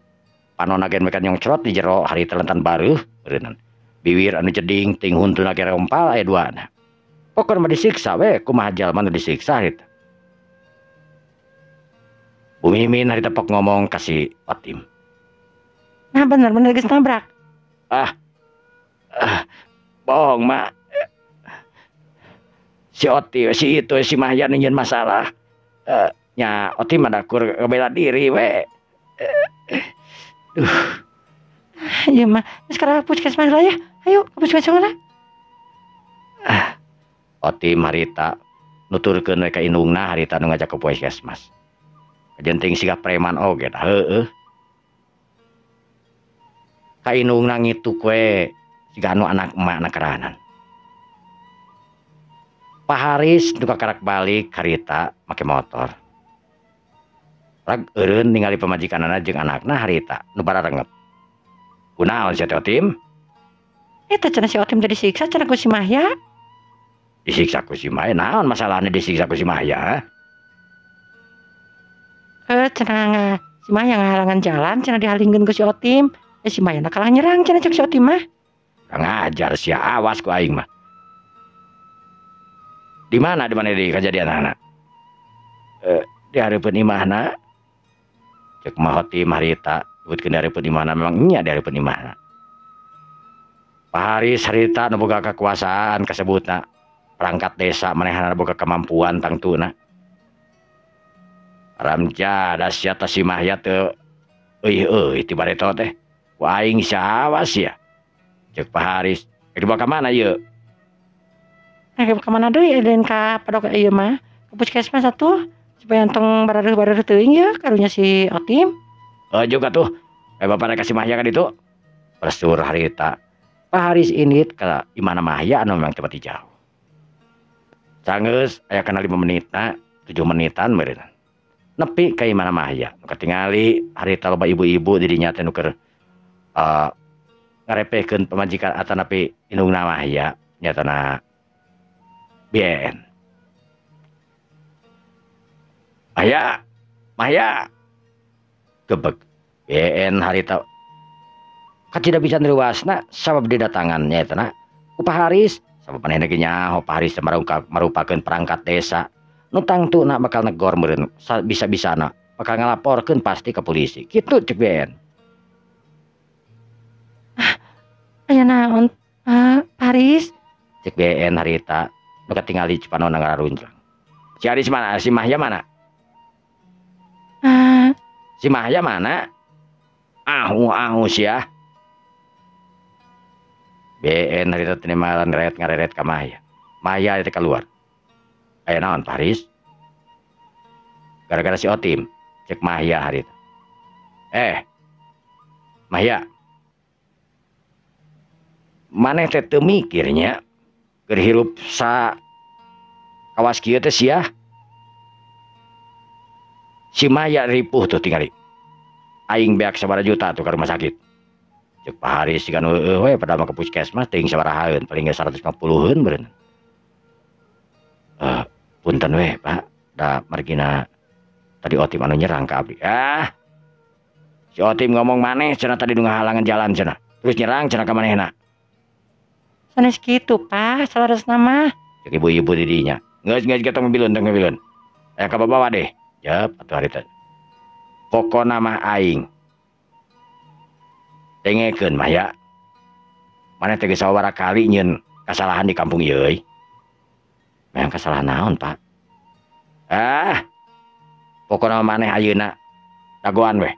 Panona ge mekan nyongcrot di jero harita lentan bareuh beureunan. Biwir anu jeding ting huntuna ge rompal aya duana. Pokona mah disiksa we kumaha jalma nu disiksa harita. Bu Mimin harita pok ngomong ka si Otim. Nah bener-bener geus nabrak. Bohong mak. Si Otim si itu si Mahya nyieun masalah. Nya Otim mah kur ngebela diri we. Iya mah, sekarang puskesmas lah ya. Ayo ke puskesmas lah. Otim harita nuturkeun we ka indungna harita nu ngajak ke puskesmas. Kajenting siga preman oge dah heueuh. Ka indungna ngituk we siga anu anak emak na keranan. Pak Haris nu kakarak balik harita make motor. Rag eureun ningali pamajikanana jeung anakna harita nu bararengep. Kunaon sia teh Otim? Eta cenah si Otim teh disiksa cenah ku si Mahya. Disiksa ku si Mahya? Naon masalahna disiksa ku si Mahya? Cenah si Mahya ngahalangan jalan cenah dihalingkeun ku si Otim. Si Mahya na kalah nyerang cenah cek si Otim mah. Kurang ajar sia, awas ku aing mah. Di mana di kejadian anak? Di hareupeun imahna. Cek mah Otim harita nyebutkeun di hareupeun imahna memang nya di hareupeun imahna. Pak Haris harita nu boga kekuasaan kasebutna perangkat desa manehna boga kemampuan tangtuna. Ramja da sia teh si Mahya teu euy ti bareto teh. Ku aing sia awas sia. Cek Pak Haris, rek dibawa ka mana ieu? Rek ka mana deui lain ka padok ieu mah. Ka puskesmas atuh supaya entong barareuh-barareuh teuing ya karunya si Otim. Juga tuh. Bapak rek ka si Mahya ka ditu. Persur harita. Pak Haris indit ka imahna Mahya anu memang teu pati jauh. Sanggeus aya kana 5 menitna, 7 menitan meureun. Nepi ka imahna Mahya. Nu katingali harita loba ibu-ibu di dinya teh nu keur ngarepehkeun pamajikan atanapi indungna Mahya nyatana BN. Mahya, Mahya. Gebeg BN harita kacida bisa nerewasna sabab didatangan nyaetana ku Pak Haris. Sabab manehna ge nyaho Pak Haris teh marupakeun perangkat desa nu tangtuna bakal negor meureun bisa-bisana bakal ngalaporkeun pasti ke polisi. Kitu cek BN. Aya naon Pak Haris? Cek BN harita nu katingali cipanona ngararunclang. Si Haris mana? Si Mahya mana? Si Mahya mana? Ahu sia. BN harita teu malan ngeret ka Mahya. Maya teh keluar. Aya naon Pak Haris? Gara-gara si Otim, cek Mahya harita. Mahya. Maneh teh teu mikirnya keur hirup sa kawas kieu teh sia. Si Maya ripuh tuh tingali. Aing beak sabaraha juta tuh ka rumah sakit. Cek Pak Haris siga nu heueuh we padahal mah ke puskesmas teuing sabarahaeun paling ge 150-eun meureun. Punten we Pak, da margina tadi Otim anu nyerang ka abdi. Ah. Si Otim ngomong maneh cenah tadi nu ngahalangan jalan cenah. Terus nyerang cenah ka manehna. Sanes kitu Pak, saleresna mah. Cek ibu-ibu di dinya. Geus geus tong mobileun tong mobileun. Aya ka bawa deh. Jep atuh harita. Pokona mah aing. Dengekeun mah ya. Maneh teh geus sababaraha kali nyieun kasalahan di kampung ieu euy. Memang kesalahan naon Pak? Ah. Pokona maneh ayeuna dagoan weh.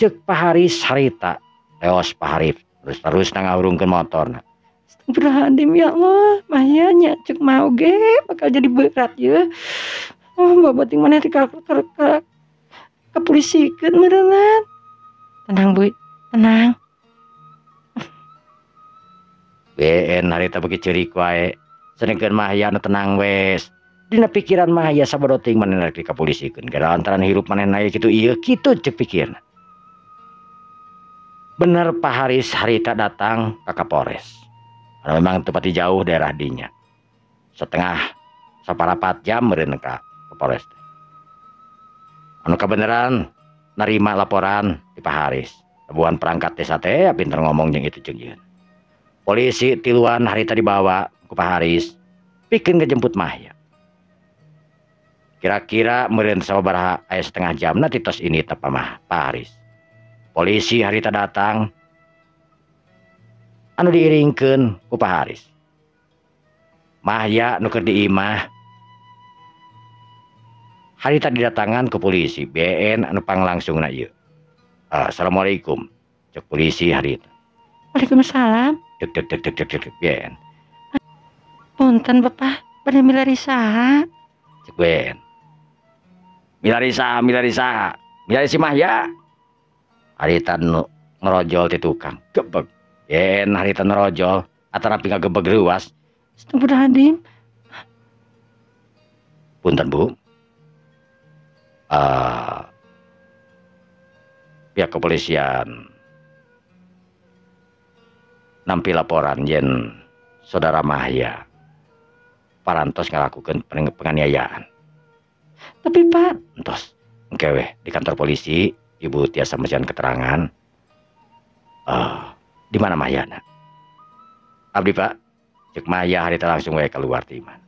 Cek Pak Haris harita. Leos Pak Haris terus-terus ngahurungkeun motorna. Astagfirullahaladzim ya Allah, Mahya nya cek mau ge bakal jadi berat ya. Oh, babating maneh teh ka kepolisikeun meureunnan. Tenang Bu, tenang. BN harita beuki ceurik wae. Sedengkeun Mahya nu tenang wes. Dina pikiran Mahya sabodo teuing manehna rek dikapolisikeun. Gara lantaran hirup manehna kitu ieu kitu cek pikirna. Bener Pak Haris harita datang ka Kapolres. Karena memang tempatnya jauh daerah dinya. Setengah saparapat jam meureun ka Kapolres. Anu kabeneran nerima laporan di Pak Haris. Tebuan perangkat desa teh pinter ngomong jeung itu jeung ieu. Polisi tiluan harita dibawa ku Pak Haris pikeun ngejemput Mahya. Kira-kira meureun sababaraha aya setengah jam na tos ini teh Pak Haris. Polisi harita datang anu diiringkeun ku Pak Haris. Mahya nu keur di imah harita didatangan ke polisi BN anu panglangsungna ieu. Assalamualaikum cek polisi harita. Waalaikumsalam. Cek cek cek cek cek cek BN. Punten Bapak, bade milari saha? Cek BN. Milari saha, milari saha. Milari si Mahya. Harita nu ngerojol ti tukang. Gebeg. BN harita ngerojol atanapi ngagebeg reuas. Astagfirullahaladzim. Punten Bu. Pihak kepolisian nampi laporan yen saudara Mahya parantos ngalakukeun penganiayaan. Tapi Pak, entos engke weh di kantor polisi ibu tiasa mesian keterangan. Di mana Mahyana? Abdi Pak, cek Mahya harita langsung we keluar ti imah.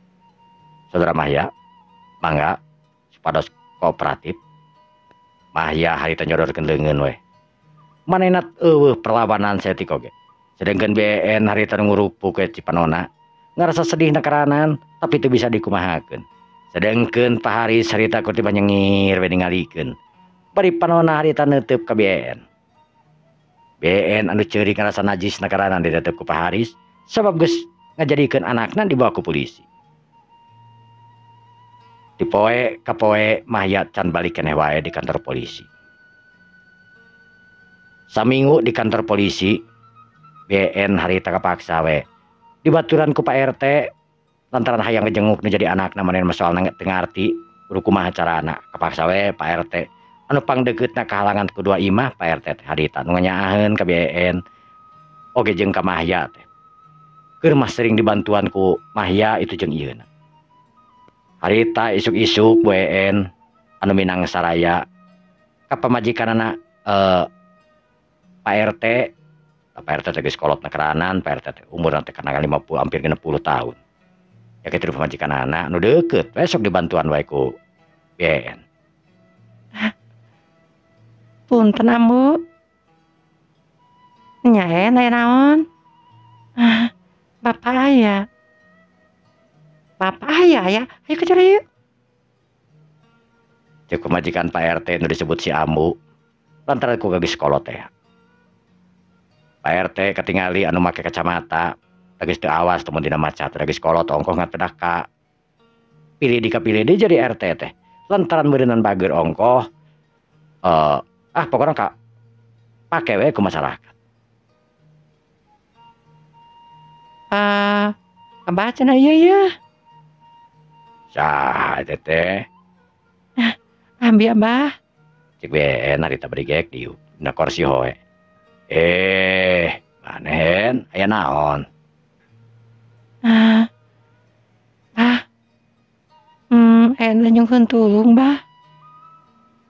Saudara Mahya, mangga supados kooperatif. Mahya harita nyodorkeun leungeun we. Manehna eueuh perlawanan saeutik oge. Sedengkeun BN harita ngurupuk we cipanona. Ngarasa sedih nakaranan tapi teu bisa dikumahakeun. Sedengkeun Pak Haris harita kur tiba nyengir we ningalikeun. Bari panona harita neuteub ka BN. BN anu ceurik ngarasa najis nakaranan ditetep ku Pak Haris sabab geus ngajadikeun anakna dibawa ku polisi. Dipoe kapoe Mahya can balik keneh wae di kantor polisi. Saminggu di kantor polisi BN harita kapaksa we dibaturan ku Pak RT lantaran hayang ngejenguk nu jadi anakna manehna mah soalna teu ngarti kudu kumaha carana kapaksa we Pak RT anu pangdekeutna kahalangan ku dua imah Pak RT teh harita nu nganyaaheun ka BN oge jeung ka Mahya teh. Keur mah sering dibantuan ku Mahya itu jeung ieuna. Harita isuk-isuk BN anu minang saraya ka pamajikanana Pak RT. Pak RT teh geus kolot nakeranan, Pak RT teh umurna teh kana 50 hampir 60 tahun. Ya kitu pamajikanana nu deukeut we sok dibantuan wae ku BN. Punten Ambu. Nya aya naon? Bapak aya. Bapak aya ya, ayo kejar yuk. Cek pamajikan Pak RT nu disebut si Ambu lantaran ku geus kolot teh. Pak RT katingali anu make kacamata Geus teu awas teu mun dina maca teh geus kolot ongkoh ngan pedah ka pilih di kapilih deui jadi RT teh. Lantaran meureunnan bager ongkoh pokokna ka pake we ku masyarakat. Abah cenah ieu yeuh. Saha eta teh? Ambi abah. Cek we harita bari geek diuk dina kursi hoe. Maneh aya naon? Bah. Aya nyungkeun tulung, Bah.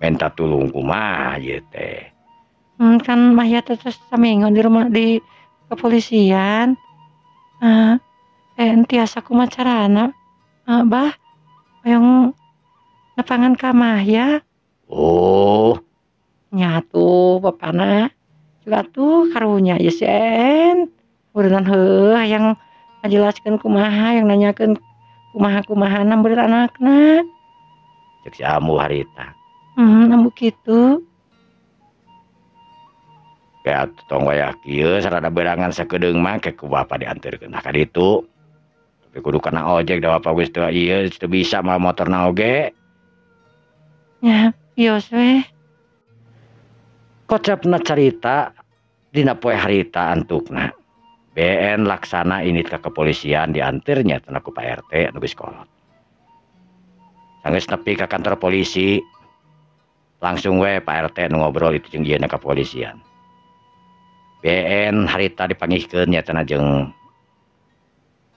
Minta tulung kumaha ieu teh? Kan Mahya teh tos saminggu di rumah di kepolisian. Tiasa kumaha carana? Bah, hoyong nepangan ka Mahya. Oh. Nya atuh bapana. Juga tuh karunya ieu si En. Meureunnan heuh hayang ngajelaskeun kumaha, yang nanyakeun kumaha-kumahana meureun anakna. Cek si Ambu harita. Ambu kitu. Kayak tong wayah kieu sarada berangan sakedeung mah ke ku bapa dianterkeun ka ditu. Tapi kudu kana ojek da bapa geus teu ieu teu bisa mah motorna oge. Nya, bios we. Kocapna carita dina poe harita antukna. BN laksana ini ke kepolisian diantirnya cenah ku Pak RT anu geus kolot. Sanggeus nepi ka kantor polisi langsung we Pak RT nu ngobrol itu jeung dieuna kepolisian. BN harita dipangihkeun nya cenah jeung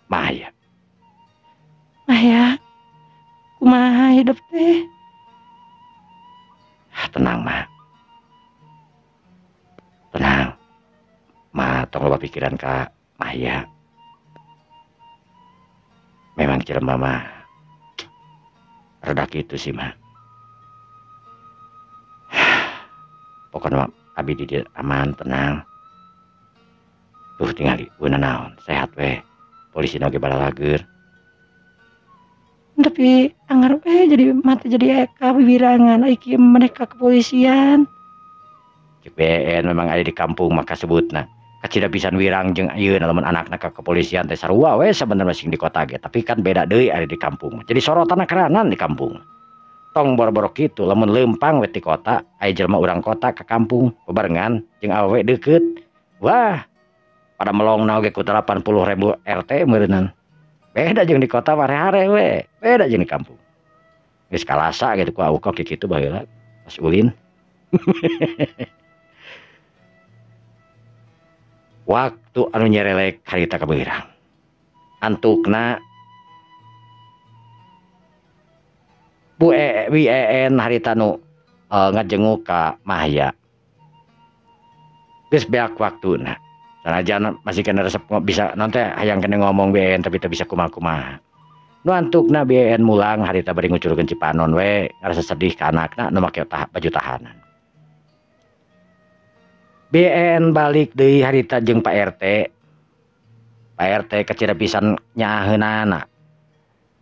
Mahya. Mahya, kumaha hidup teh? Tenang, Ma. Tenang. Ma, tong loba pikiran ka Mahya. Memang jelema mah rada kitu sih, Ma. Pokokna abi di dieu aman, tenang. Tuh tingali guna naon, sehat we. Polisi oge balalager. Tapi anggar we jadi mati jadi eka bibirangan ai kieu mereka kepolisian. Cek BN memang aya di kampung maka sebutna. Kacida pisan wirang jeung ieu lamun anakna ka kepolisian teh sarua we sabenerna sing di kota ge, tapi kan beda deui aya di kampung. Jadi sorotanna keranan di kampung. Tong boro-boro kitu lamun leumpang we ti kota, aya jelema urang kota ka kampung bebarengan jeung awewe deukeut. Wah, pada melongna oge ku 80.000 RT meureunnan. Beda jeung di kota hare-hare we, beda jeung di kampung. Geus kalasa gitu ku aukok kitu baheula pas ulin. Waktu anu nyerelek harita kabeurang. Antukna Bu WEN harita nu ngajenguk ka Mahya. Geus beak waktuna. Sanajan masih kena resep bisa non teh hayang kena ngomong BN tapi teu bisa kumaha-kumaha. Nu antukna BN mulang harita bari ngucurkeun cipanon we ngarasa sedih ka anakna nu make baju tahanan. BN balik deui harita jeung Pak RT. Pak RT kecira pisan nyaaheunana.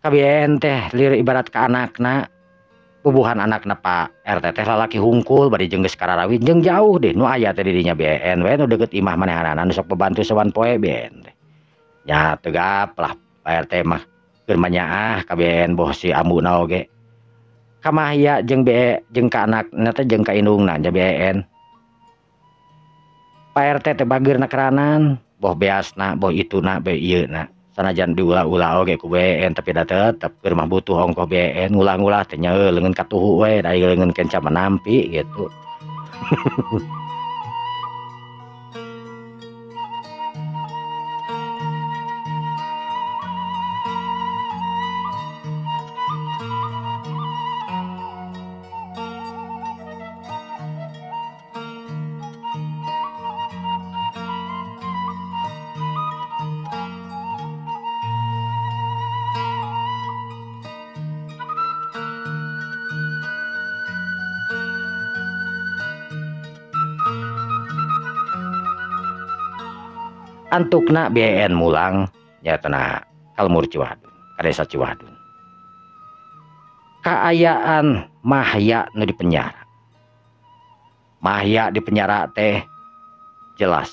Ka BN teh lir ibarat ka anakna. Bubuhan anakna Pak RT teh lalaki hungkul bari jeung geus kararawin jeung jauh deh nu aya teh di dinya BN we nu deukeut imah manehanana nu sok bebantu sawan poe BN teh. Nya tegap lah Pak RT mah keur manyaah ka BN boh si ambuna oge. Ka Mahya jeung BE jeung ka anakna teh jeung ka indungna nya BN. Pak RT teh bageurna keranan, boh beasna, boh ituna, boh ieuna. Sanajan diulah-ulah oge ku BN tapi da tetep keur mah butuh ongkoh BN ngulah-ngulah teh nya leungeun katuhu we da leungeun kenca menampi gitu. Antukna BN mulang nyatana kalmur Ciwadun, ka desa Ciwadun. Kaayaan Mahya nu di penjara. Mahya di penjara teh jelas.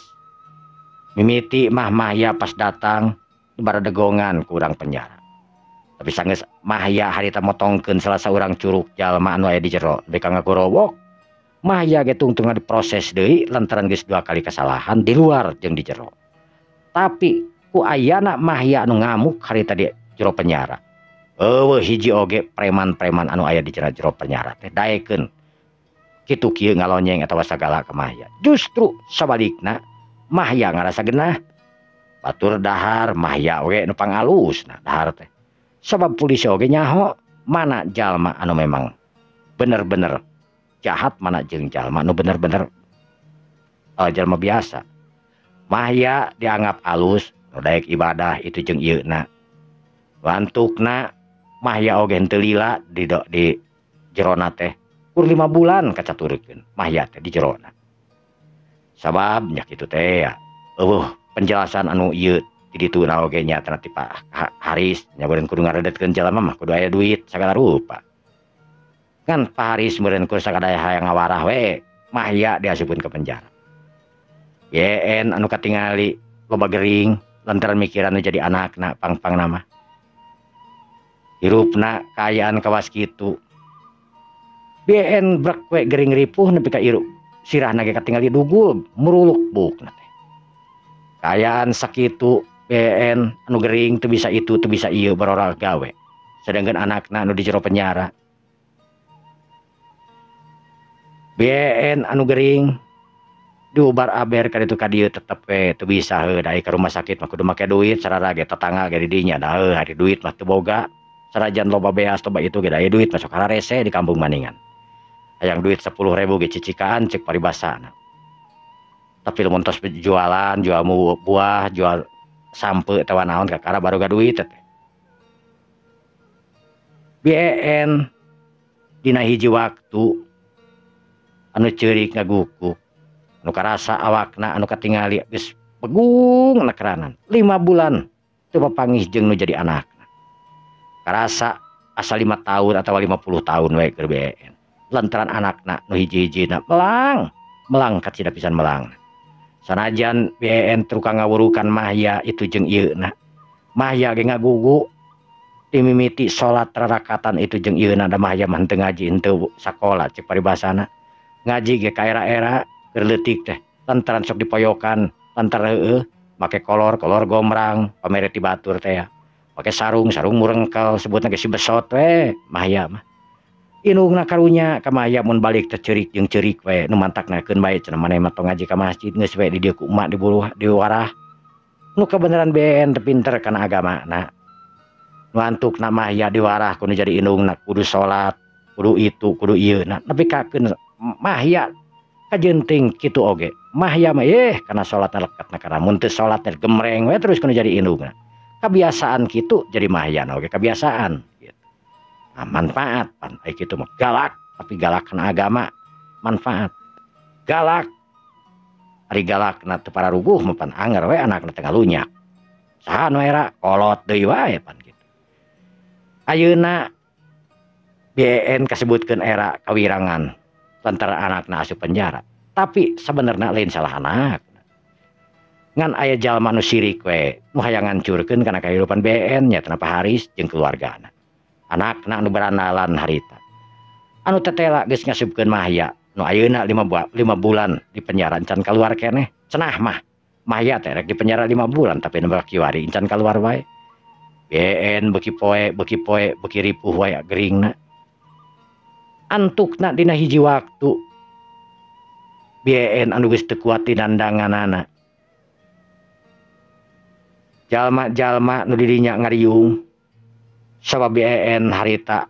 Mimiti mah Mahya pas datang baradegongan ku urang penjara. Tapi sanggeus Mahya harita motongkeun salah saurang curug jalma anu aya di jero nepi ka ngagorowok. Mahya ge tungtungna diproses deui lantaran geus 2 kali kesalahan di luar jeung di jero. Tapi ku ayana Mahya anu ngamuk harita di jero penjara. Eueuh hiji oge preman-preman anu aya di jero penjara teh daekeun kitu kieu ngalonyeng atawa sagala ka Mahya. Justru sabalikna Mahya ngarasa genah. Batur dahar Mahya we nu pangalusna dahar teh. Sabab polisi oge nyaho mana jalma anu memang bener-bener jahat, mana jeung jalma anu bener-bener jalma biasa. Mahya dianggap alus nu daek ibadah itu jeung ieu na. Lantukna Mahya oge henteu lila di jerona teh. Kur 5 bulan kacaturkeun Mahya teh di jerona. Sabab nya kitu teh ya. Eueuh penjelasan anu ieu di ditu na oge nya ti Pak Haris nya beureun kudu ngaredetkeun jalma mah kudu aya duit sagala rupa. Kan Pak Haris meureun kur sakadaya hayang ngawarah we Mahya diasupkeun ke penjara. YN anu katingali loba gering lantaran mikiran nu jadi anakna pang-pang nama. Hirupna kaayaan kawas kitu. BN brek we gering ripuh nepi ka irup. Sirahna ge katingali dugul muruluk bukna teh. Kaayaan sakitu BN anu gering teu bisa itu teu bisa ieu barora gawe. Sedangkan anakna anu di jero penjara. BN anu gering diubar aber ka ditu ka dieu tetep we teu bisa heuh da ka rumah sakit mah kudu make duit sarara ge tetangga ge di dinya da heuh ari duit mah teu boga. Sarajan loba beas loba itu ge da aya duit mah sok hararese di kampung maningan. Hayang duit 10.000 ge cicikaan cek paribasana. Tapi lamun tos jualan, jual buah, jual sampe atawa naon kakara baroga duit teh. BN dina hiji waktu anu ceurik ngagukuk, anu karasa awakna anu katingali geus pegung nekeranan. 5 bulan teu papanggih jeung nu jadi anakna. Karasa asa 5 tahun atawa 50 tahun we keur BN. Lantaran anakna nu hiji-hijina melang, melang kacida pisan melang. Sanajan BN tukang ngawurukan Mahya itu jeung ieuna. Mahya ge ngagugu dimimiti salat rarakatan itu jeung ieuna da Mahya mah henteu ngaji henteu sakola cek paribasana. Ngaji ge ka era-era keur leutik teh lantaran sok dipoyokan lantaran heueuh make kolor, kolor gomrang pamere ti batur teh ya. Make sarung, sarung murengkel sebutna ge si besot we Mahya mah. Indungna karunya ka Mahya mun balik teh ceurik jeung ceurik we nu mantakna keun bae cenah maneh mah tong ngaji ka masjid geus we di dieu ku emak diburuh diwarah. Nu kabeneran BN teu pinter kana agamana. Nu antukna Mahya diwarah kudu jadi indungna kudu salat, kudu itu, kudu ieu na nepi ka keun Mahya kajenting kitu oge. Mahya mah yeh kana salatna lekatna kana mun teu salat teh gemreng we terus kudu jadi indungna. Kebiasaan kitu jadi Mahya oge kebiasaan. Nah, manfaat pan ai kitu mah galak tapi galak kana agama manfaat galak ari galakna teu pararuguh mah pan anger we anakna teh ngalunyak saha nu era kolot deui wae pan kitu. Ayeuna BN kasebutkeun era kawirangan lantaran anakna asup penjara tapi sabenerna lain salah anak ngan aya jalma nu sirik we nu hayang ngancurkeun kana kahirupan BN nya Pak Haris jeung keluargana. Anakna anu beranalan harita anu tetela geus ngasupkeun Mahya nu ayeuna 5 bulan di penjara encan kaluar keneh cenah mah Mahya teh rek di penjara 5 bulan tapi nu kiwari encan kaluar wae. BN beuki poe beuki poe beuki ripuh wae geringna. Antukna dina hiji waktu BN anu geus teu kuat dinandanganana. Jalma-jalma nu di dinya ngariung sabab BN harita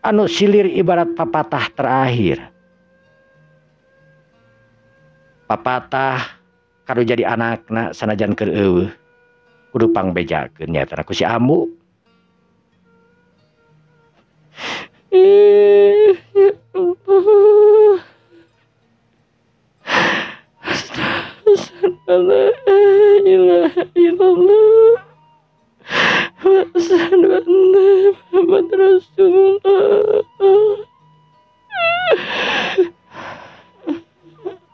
anu silir ibarat papatah terakhir. Papatah kadu jadi anakna sanajan keur eueuh kudu pangbejakeun nya ku si ambu. Ya Allah. Astaghfirullah la ilaha illallah. Wa asyhadu anna Muhammad Rasulullah.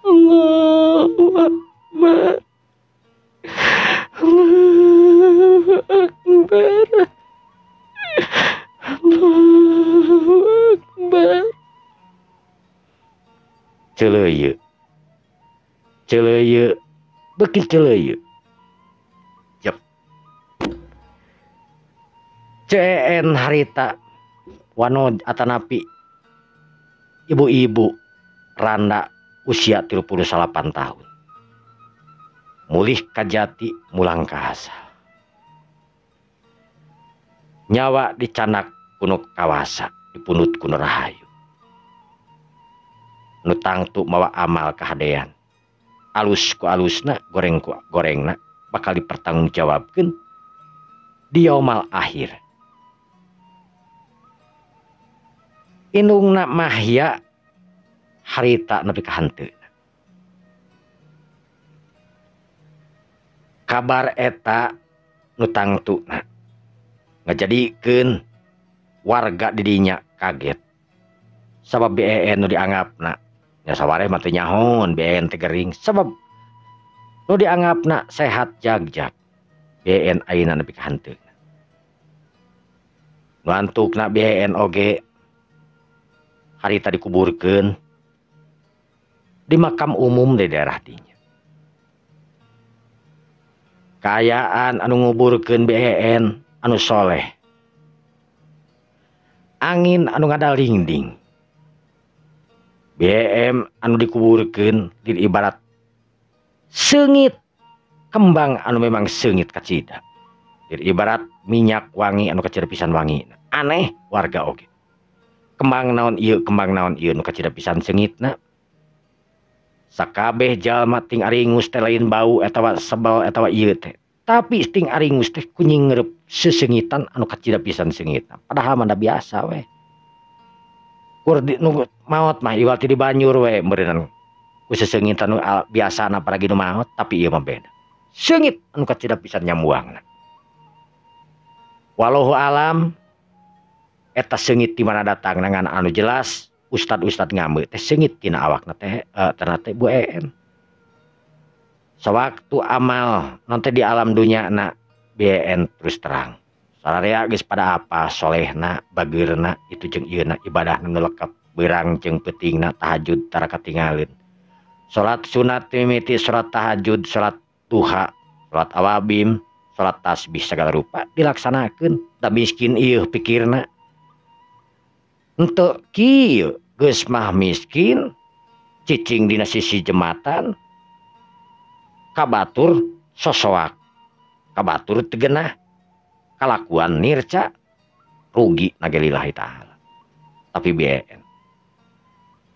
Allahu Celeuyeu. Celeuyeu beuki celeuyeu. Jep. CN harita wano atanapi ibu-ibu randa usia 38 tahun. Mulih kajati mulang ka asal. Nyawa dicanak kuno kawasa dipunut kuno rahayu. Nu tangtu mawa amal kahadean. Alus ku alusna goreng ku gorengna bakal dipertanggungjawabkeun di yaumal akhir. Indungna Mahya harita nepi ka henteu. Kabar eta nu tangtuna ngajadikeun warga di dinya kaget. Sabab BEN nu dianggapna nya sawareh mah teu nyahoon BEN teh gering sabab nu dianggapna sehat jagjag. BEN ayeuna nepi ka henteu. Nu antukna BEN oge harita dikuburkeun di makam umum di daerah dinya. Kaayaan anu nguburkeun BEN anu soleh. Angin anu ngadalingding. BM anu dikuburkeun di ibarat seungit kembang anu memang seungit kacida. Di ibarat minyak wangi anu kacida pisan wangi. Aneh warga oge. Kembang naon ieu, kembang naon ieu nu kacida pisan seungitna. Sakabeh jalma ting aringus teh lain bau atawa sebel atawa ieu teh. Tapi ting aringus teh kunying ngerep sesengitan anu kacida pisan seungitna. Padahal mah da biasa we. Kur di, nu maot mah iwal ti dibanyur we meureunnan ku sesengitan nu biasana apalagi nu maot, tapi ieu mah beda. Seungit anu kacida pisan nyamuangna. Wallahu alam eta seungit di mana datang ngan anu jelas ustad-ustad ngambe teh seungit tina awakna teh teh Bu En. Sewaktu amal nanti di alam dunia na BN terus terang. Sararea geus pada apa solehna bageurna itu jeung ieuna ibadah nu lengkap beurang jeung peutingna tahajud tara katinggalin. Salat sunat mimiti salat tahajud, salat duha, salat awabim, salat tasbih segala rupa dilaksanakeun. Da miskin ieu pikirna. Henteu kieu geus mah miskin cicing dina sisi jembatan kabatur sosoak kabatur teu genah kalakuan nirca rugi nagelillahi ta'ala. Tapi BN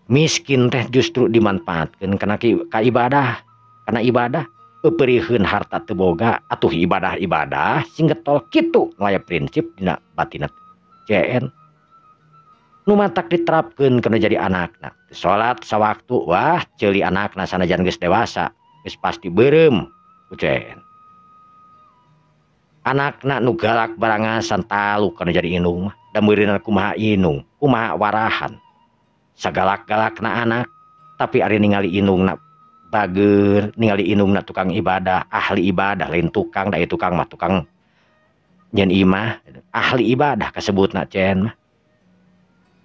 miskin teh justru dimanfaatkeun kana ka ibadah, kana ibadah peupeurieun harta teu boga atuh ibadah-ibadah sing getol kitu nu aya prinsip dina batina CN nu matak diterapkeun kana jadi anakna. Salat sawaktu wah ceuli anakna sanajan geus dewasa geus pasti beureum ku CN. Anakna nu galak barangasan taluk kana jadi indung mah da meureunna kumaha indung kumaha warahan. Sagalak-galakna anak tapi ari ningali indungna bager, ningali indungna tukang ibadah, ahli ibadah lain tukang da tukang mah tukang nyeun imah, ahli ibadah kasebutna CN mah.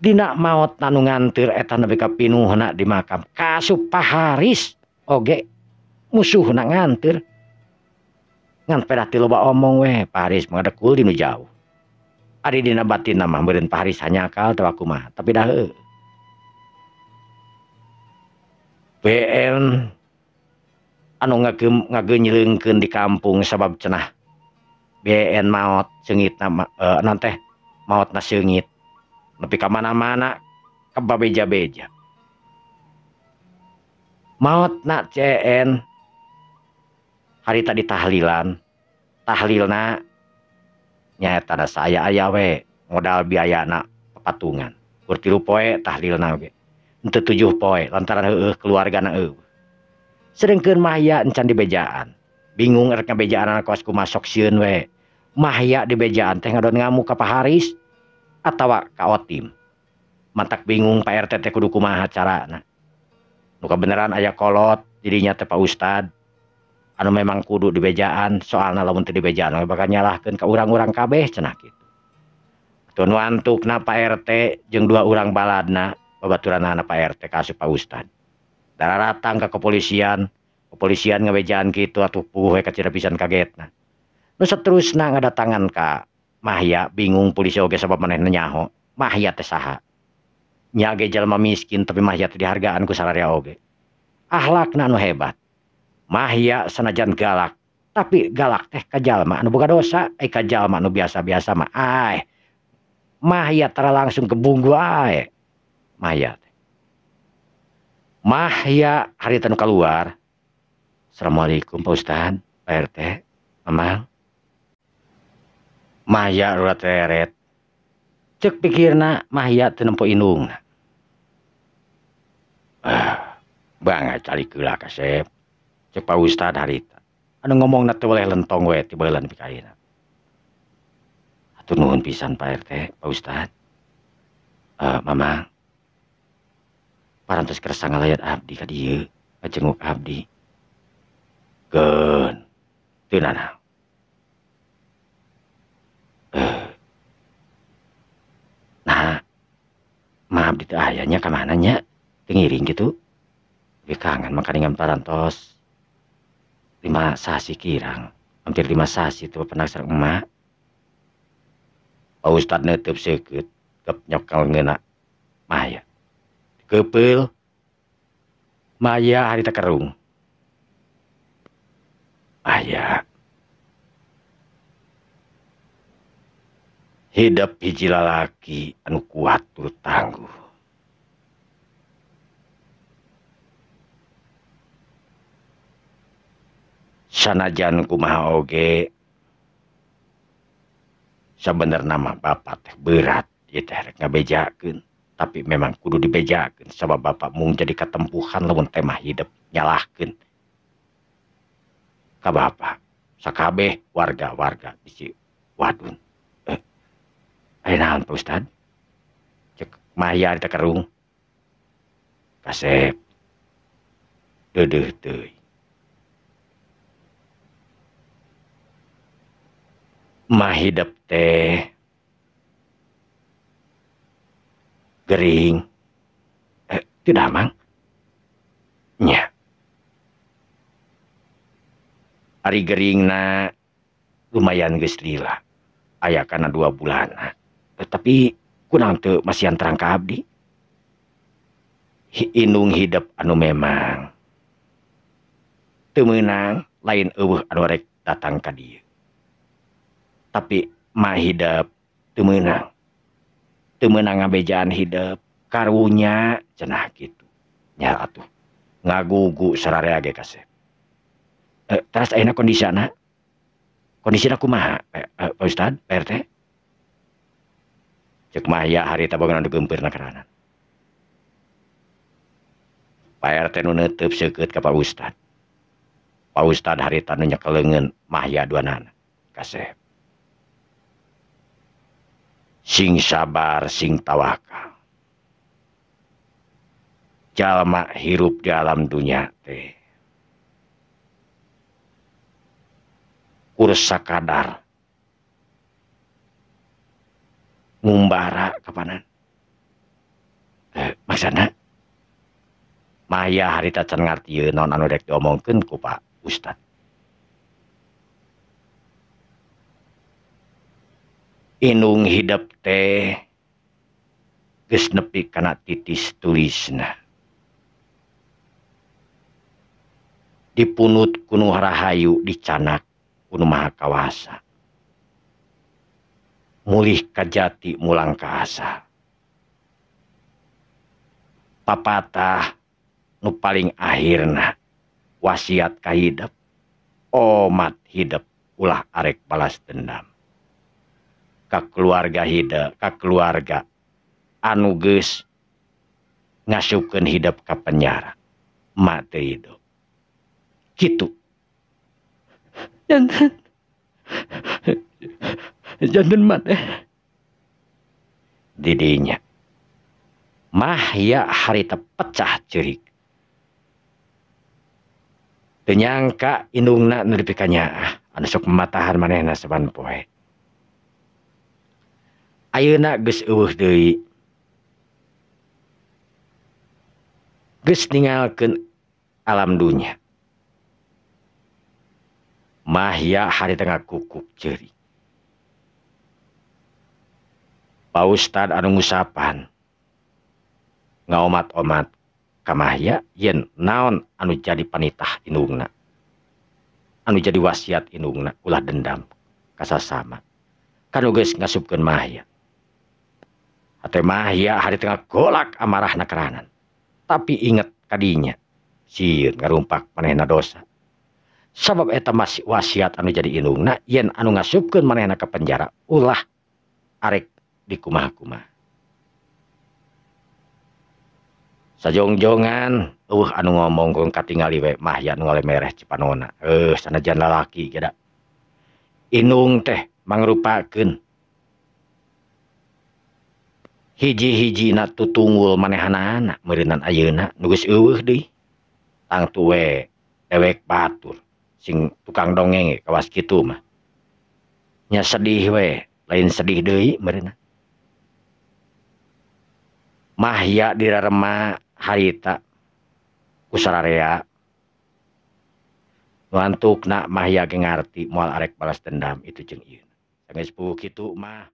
Dina maot nu nganteur eta nepi ka pinuhna di makam kasup Paharis oge musuhna nganteur ngan pedah ti loba omong we Paharis mah ngadekul di nu jauh. Ari dina batinna mah meureun Paharis hanyakal teh kumaha tapi dah heueuh. BN anu ngagenyleungkeun di kampung sabab cenah BN maot seungitna naon teh maotna seungit nepi ka mana-mana kababeja-beja. Maotna CN harita ditahlilan, tahlilna nyaeta da saya aya we modal biayana papatungan. Kur 3 poe tahlilna oge. Henteu 7 poe lantaran heueuh keluargana eueuh. Sedengkeun Mahya encan dibejaan. Bingung rek ngabejaan kawas kumaha sok sieun we. Mahya dibejaan teh ngadon ngamuk ka Pak Haris atawa ka Otim. Matak bingung Pak RT teh kudu kumaha carana. Nu kabeneran aya kolot dirinya teh Pak Ustad anu memang kudu dibejaan soalna lamun teu dibejaan bakal nyalahkeun ka urang-urang kabeh cenah kitu. Atuh nu antukna Pak RT jeung 2 urang baladna babaturanana Pak RT ka asup Pak Ustad. Daratang ka kepolisian, kepolisian ngabejaan kitu atuh puguh we kacida pisan kagetna. Nu saterusna ngadatangan ka Mahya bingung polisi oge sabab manehna nyaho Mahya teh saha. Nya ge jalma miskin tapi Mahya teh dihargaan ku sararea oge. Ahlakna anu hebat. Mahya sanajan galak tapi galak teh ka jalma anu boga dosa, ka jalma anu biasa-biasa mah ae. Mahya tara langsung kebunggu ae. Mahya teh. Mahya harita nu kaluar. Assalamualaikum Pak Ustad, Pak RT, Mamang. Mahya ulah teret. Cek pikirna Mahya teu nempo indungna. Bangga calik heula kasep. Cek Pak Ustad harita. Anu ngomongna teh boleh lentong we ti baheula nepi ka ayeuna. Hatur nuhun pisan Pak RT, Pak Ustad. Mamang. Parantos kersa ngalayat abdi ka dieu, ngajenguk abdi. Keun, teu nanaon. Nah, mah abdi teu aya nya ka mana nya? Teu ngiring kitu. Tapi kangen mah kaningan parantos 5 sasi kirang, hampir 5 sasi teu pernah sareng emak. Pak Ustad neuteub seukeut, kep nyokel ngeuna Mahya. Kepeul Mahya harita kerung. Mahya hidep hiji lalaki anu kuat tur tangguh. Sanajan kumaha oge sabenerna mah bapak teh berat ieu teh rek ngabejakeun, tapi memang kudu dibejakeun sabab bapak mung jadi katempuhan lamun teh mah hidep nyalahkeun ka bapak sakabeh warga-warga di Ciwadun. Aya naon Pak Ustad? Cek Mahya teh kerung. Kasep deudeuh teuing. Mah hidep teh gering. Tidak mang. Nya. Ari geringna lumayan geus lila. Aya kana 2 bulanna. Tapi kunaon teu masihan terang ka abdi? Indung hidep anu memang teu meunang lain eueuh anu rek datang ka dieu. Tapi mah hidep teu meunang. Teu meunang ngabejaan hidep karunya cenah kitu. Nya atuh ngagugu sararea ge kasep. Teras ayeuna kondisina? Kondisina kumaha Pak Ustad, Pak RT? Cek Mahya harita boga nu geumpeurna karanan. Pak RT nu neuteub seukeut ka Pak Ustad. Pak Ustad harita nu nyekel leungeun Mahya duanana. Kasep. Sing sabar, sing tawakal. Jalma hirup di alam dunya teh kur sakadar ngumbara kapanan. Maksana Mahya harita can ngartieun naon anu rek diomongkeun ku Pak Ustad. Indung hidep teh geus nepi kana titis tulisna. Dipunut ku nu rahayu dicanak ku nu maha kawasa. Mulih ka jati mulang ka asa. Papatah nu paling akhirna wasiat ka hidep, omat hidep ulah arek balas dendam. Ka keluarga hidep, ka keluarga anu geus ngasupkeun hidep ka penjara, mak teu hidup. Kitu. Janten. Janten maneh. Didinya Mahya harita pecah ceurik. Teu nyangka indungna nu dipikanyaah anu sok mematahan manehna saban poe. Ayeuna geus eueuh deui. Geus ninggalkeun Alam dunya. Mahya harita ngakukuk ceurik. Pak Ustad anu ngusapan ngaomat-omat ka Mahya yen naon anu jadi panitah indungna, anu jadi wasiat indungna ulah dendam kasasama kanu geus ngasupkeun Mahya. Hate Mahya harita ngagolak amarahna keranan, tapi inget kadinya sieun ngarumpak manehna dosa. Sabab eta masih wasiat anu jadi indungna yen anu ngasupkeun manehna ka penjara ulah arek dikumaha-kumaha. Sajongjongan eueuh anu ngomong kong katingali we Mahya nu ngalemereh cipanona. Sanajan lalaki ge da. Indung teh mangrupakeun hiji-hijina tutunggul manehanana meureunan ayeuna nu geus eueuh deui. Tangtu we dewek batur sing tukang dongeng kawas kitu mah. Nya sedih we, lain sedih deui meureunna. Mahya dirarema harita ku sararea. Nu antukna Mahya ge ngarti moal arek balas dendam itu jeung ieu. Sanggeus puguh kitu mah.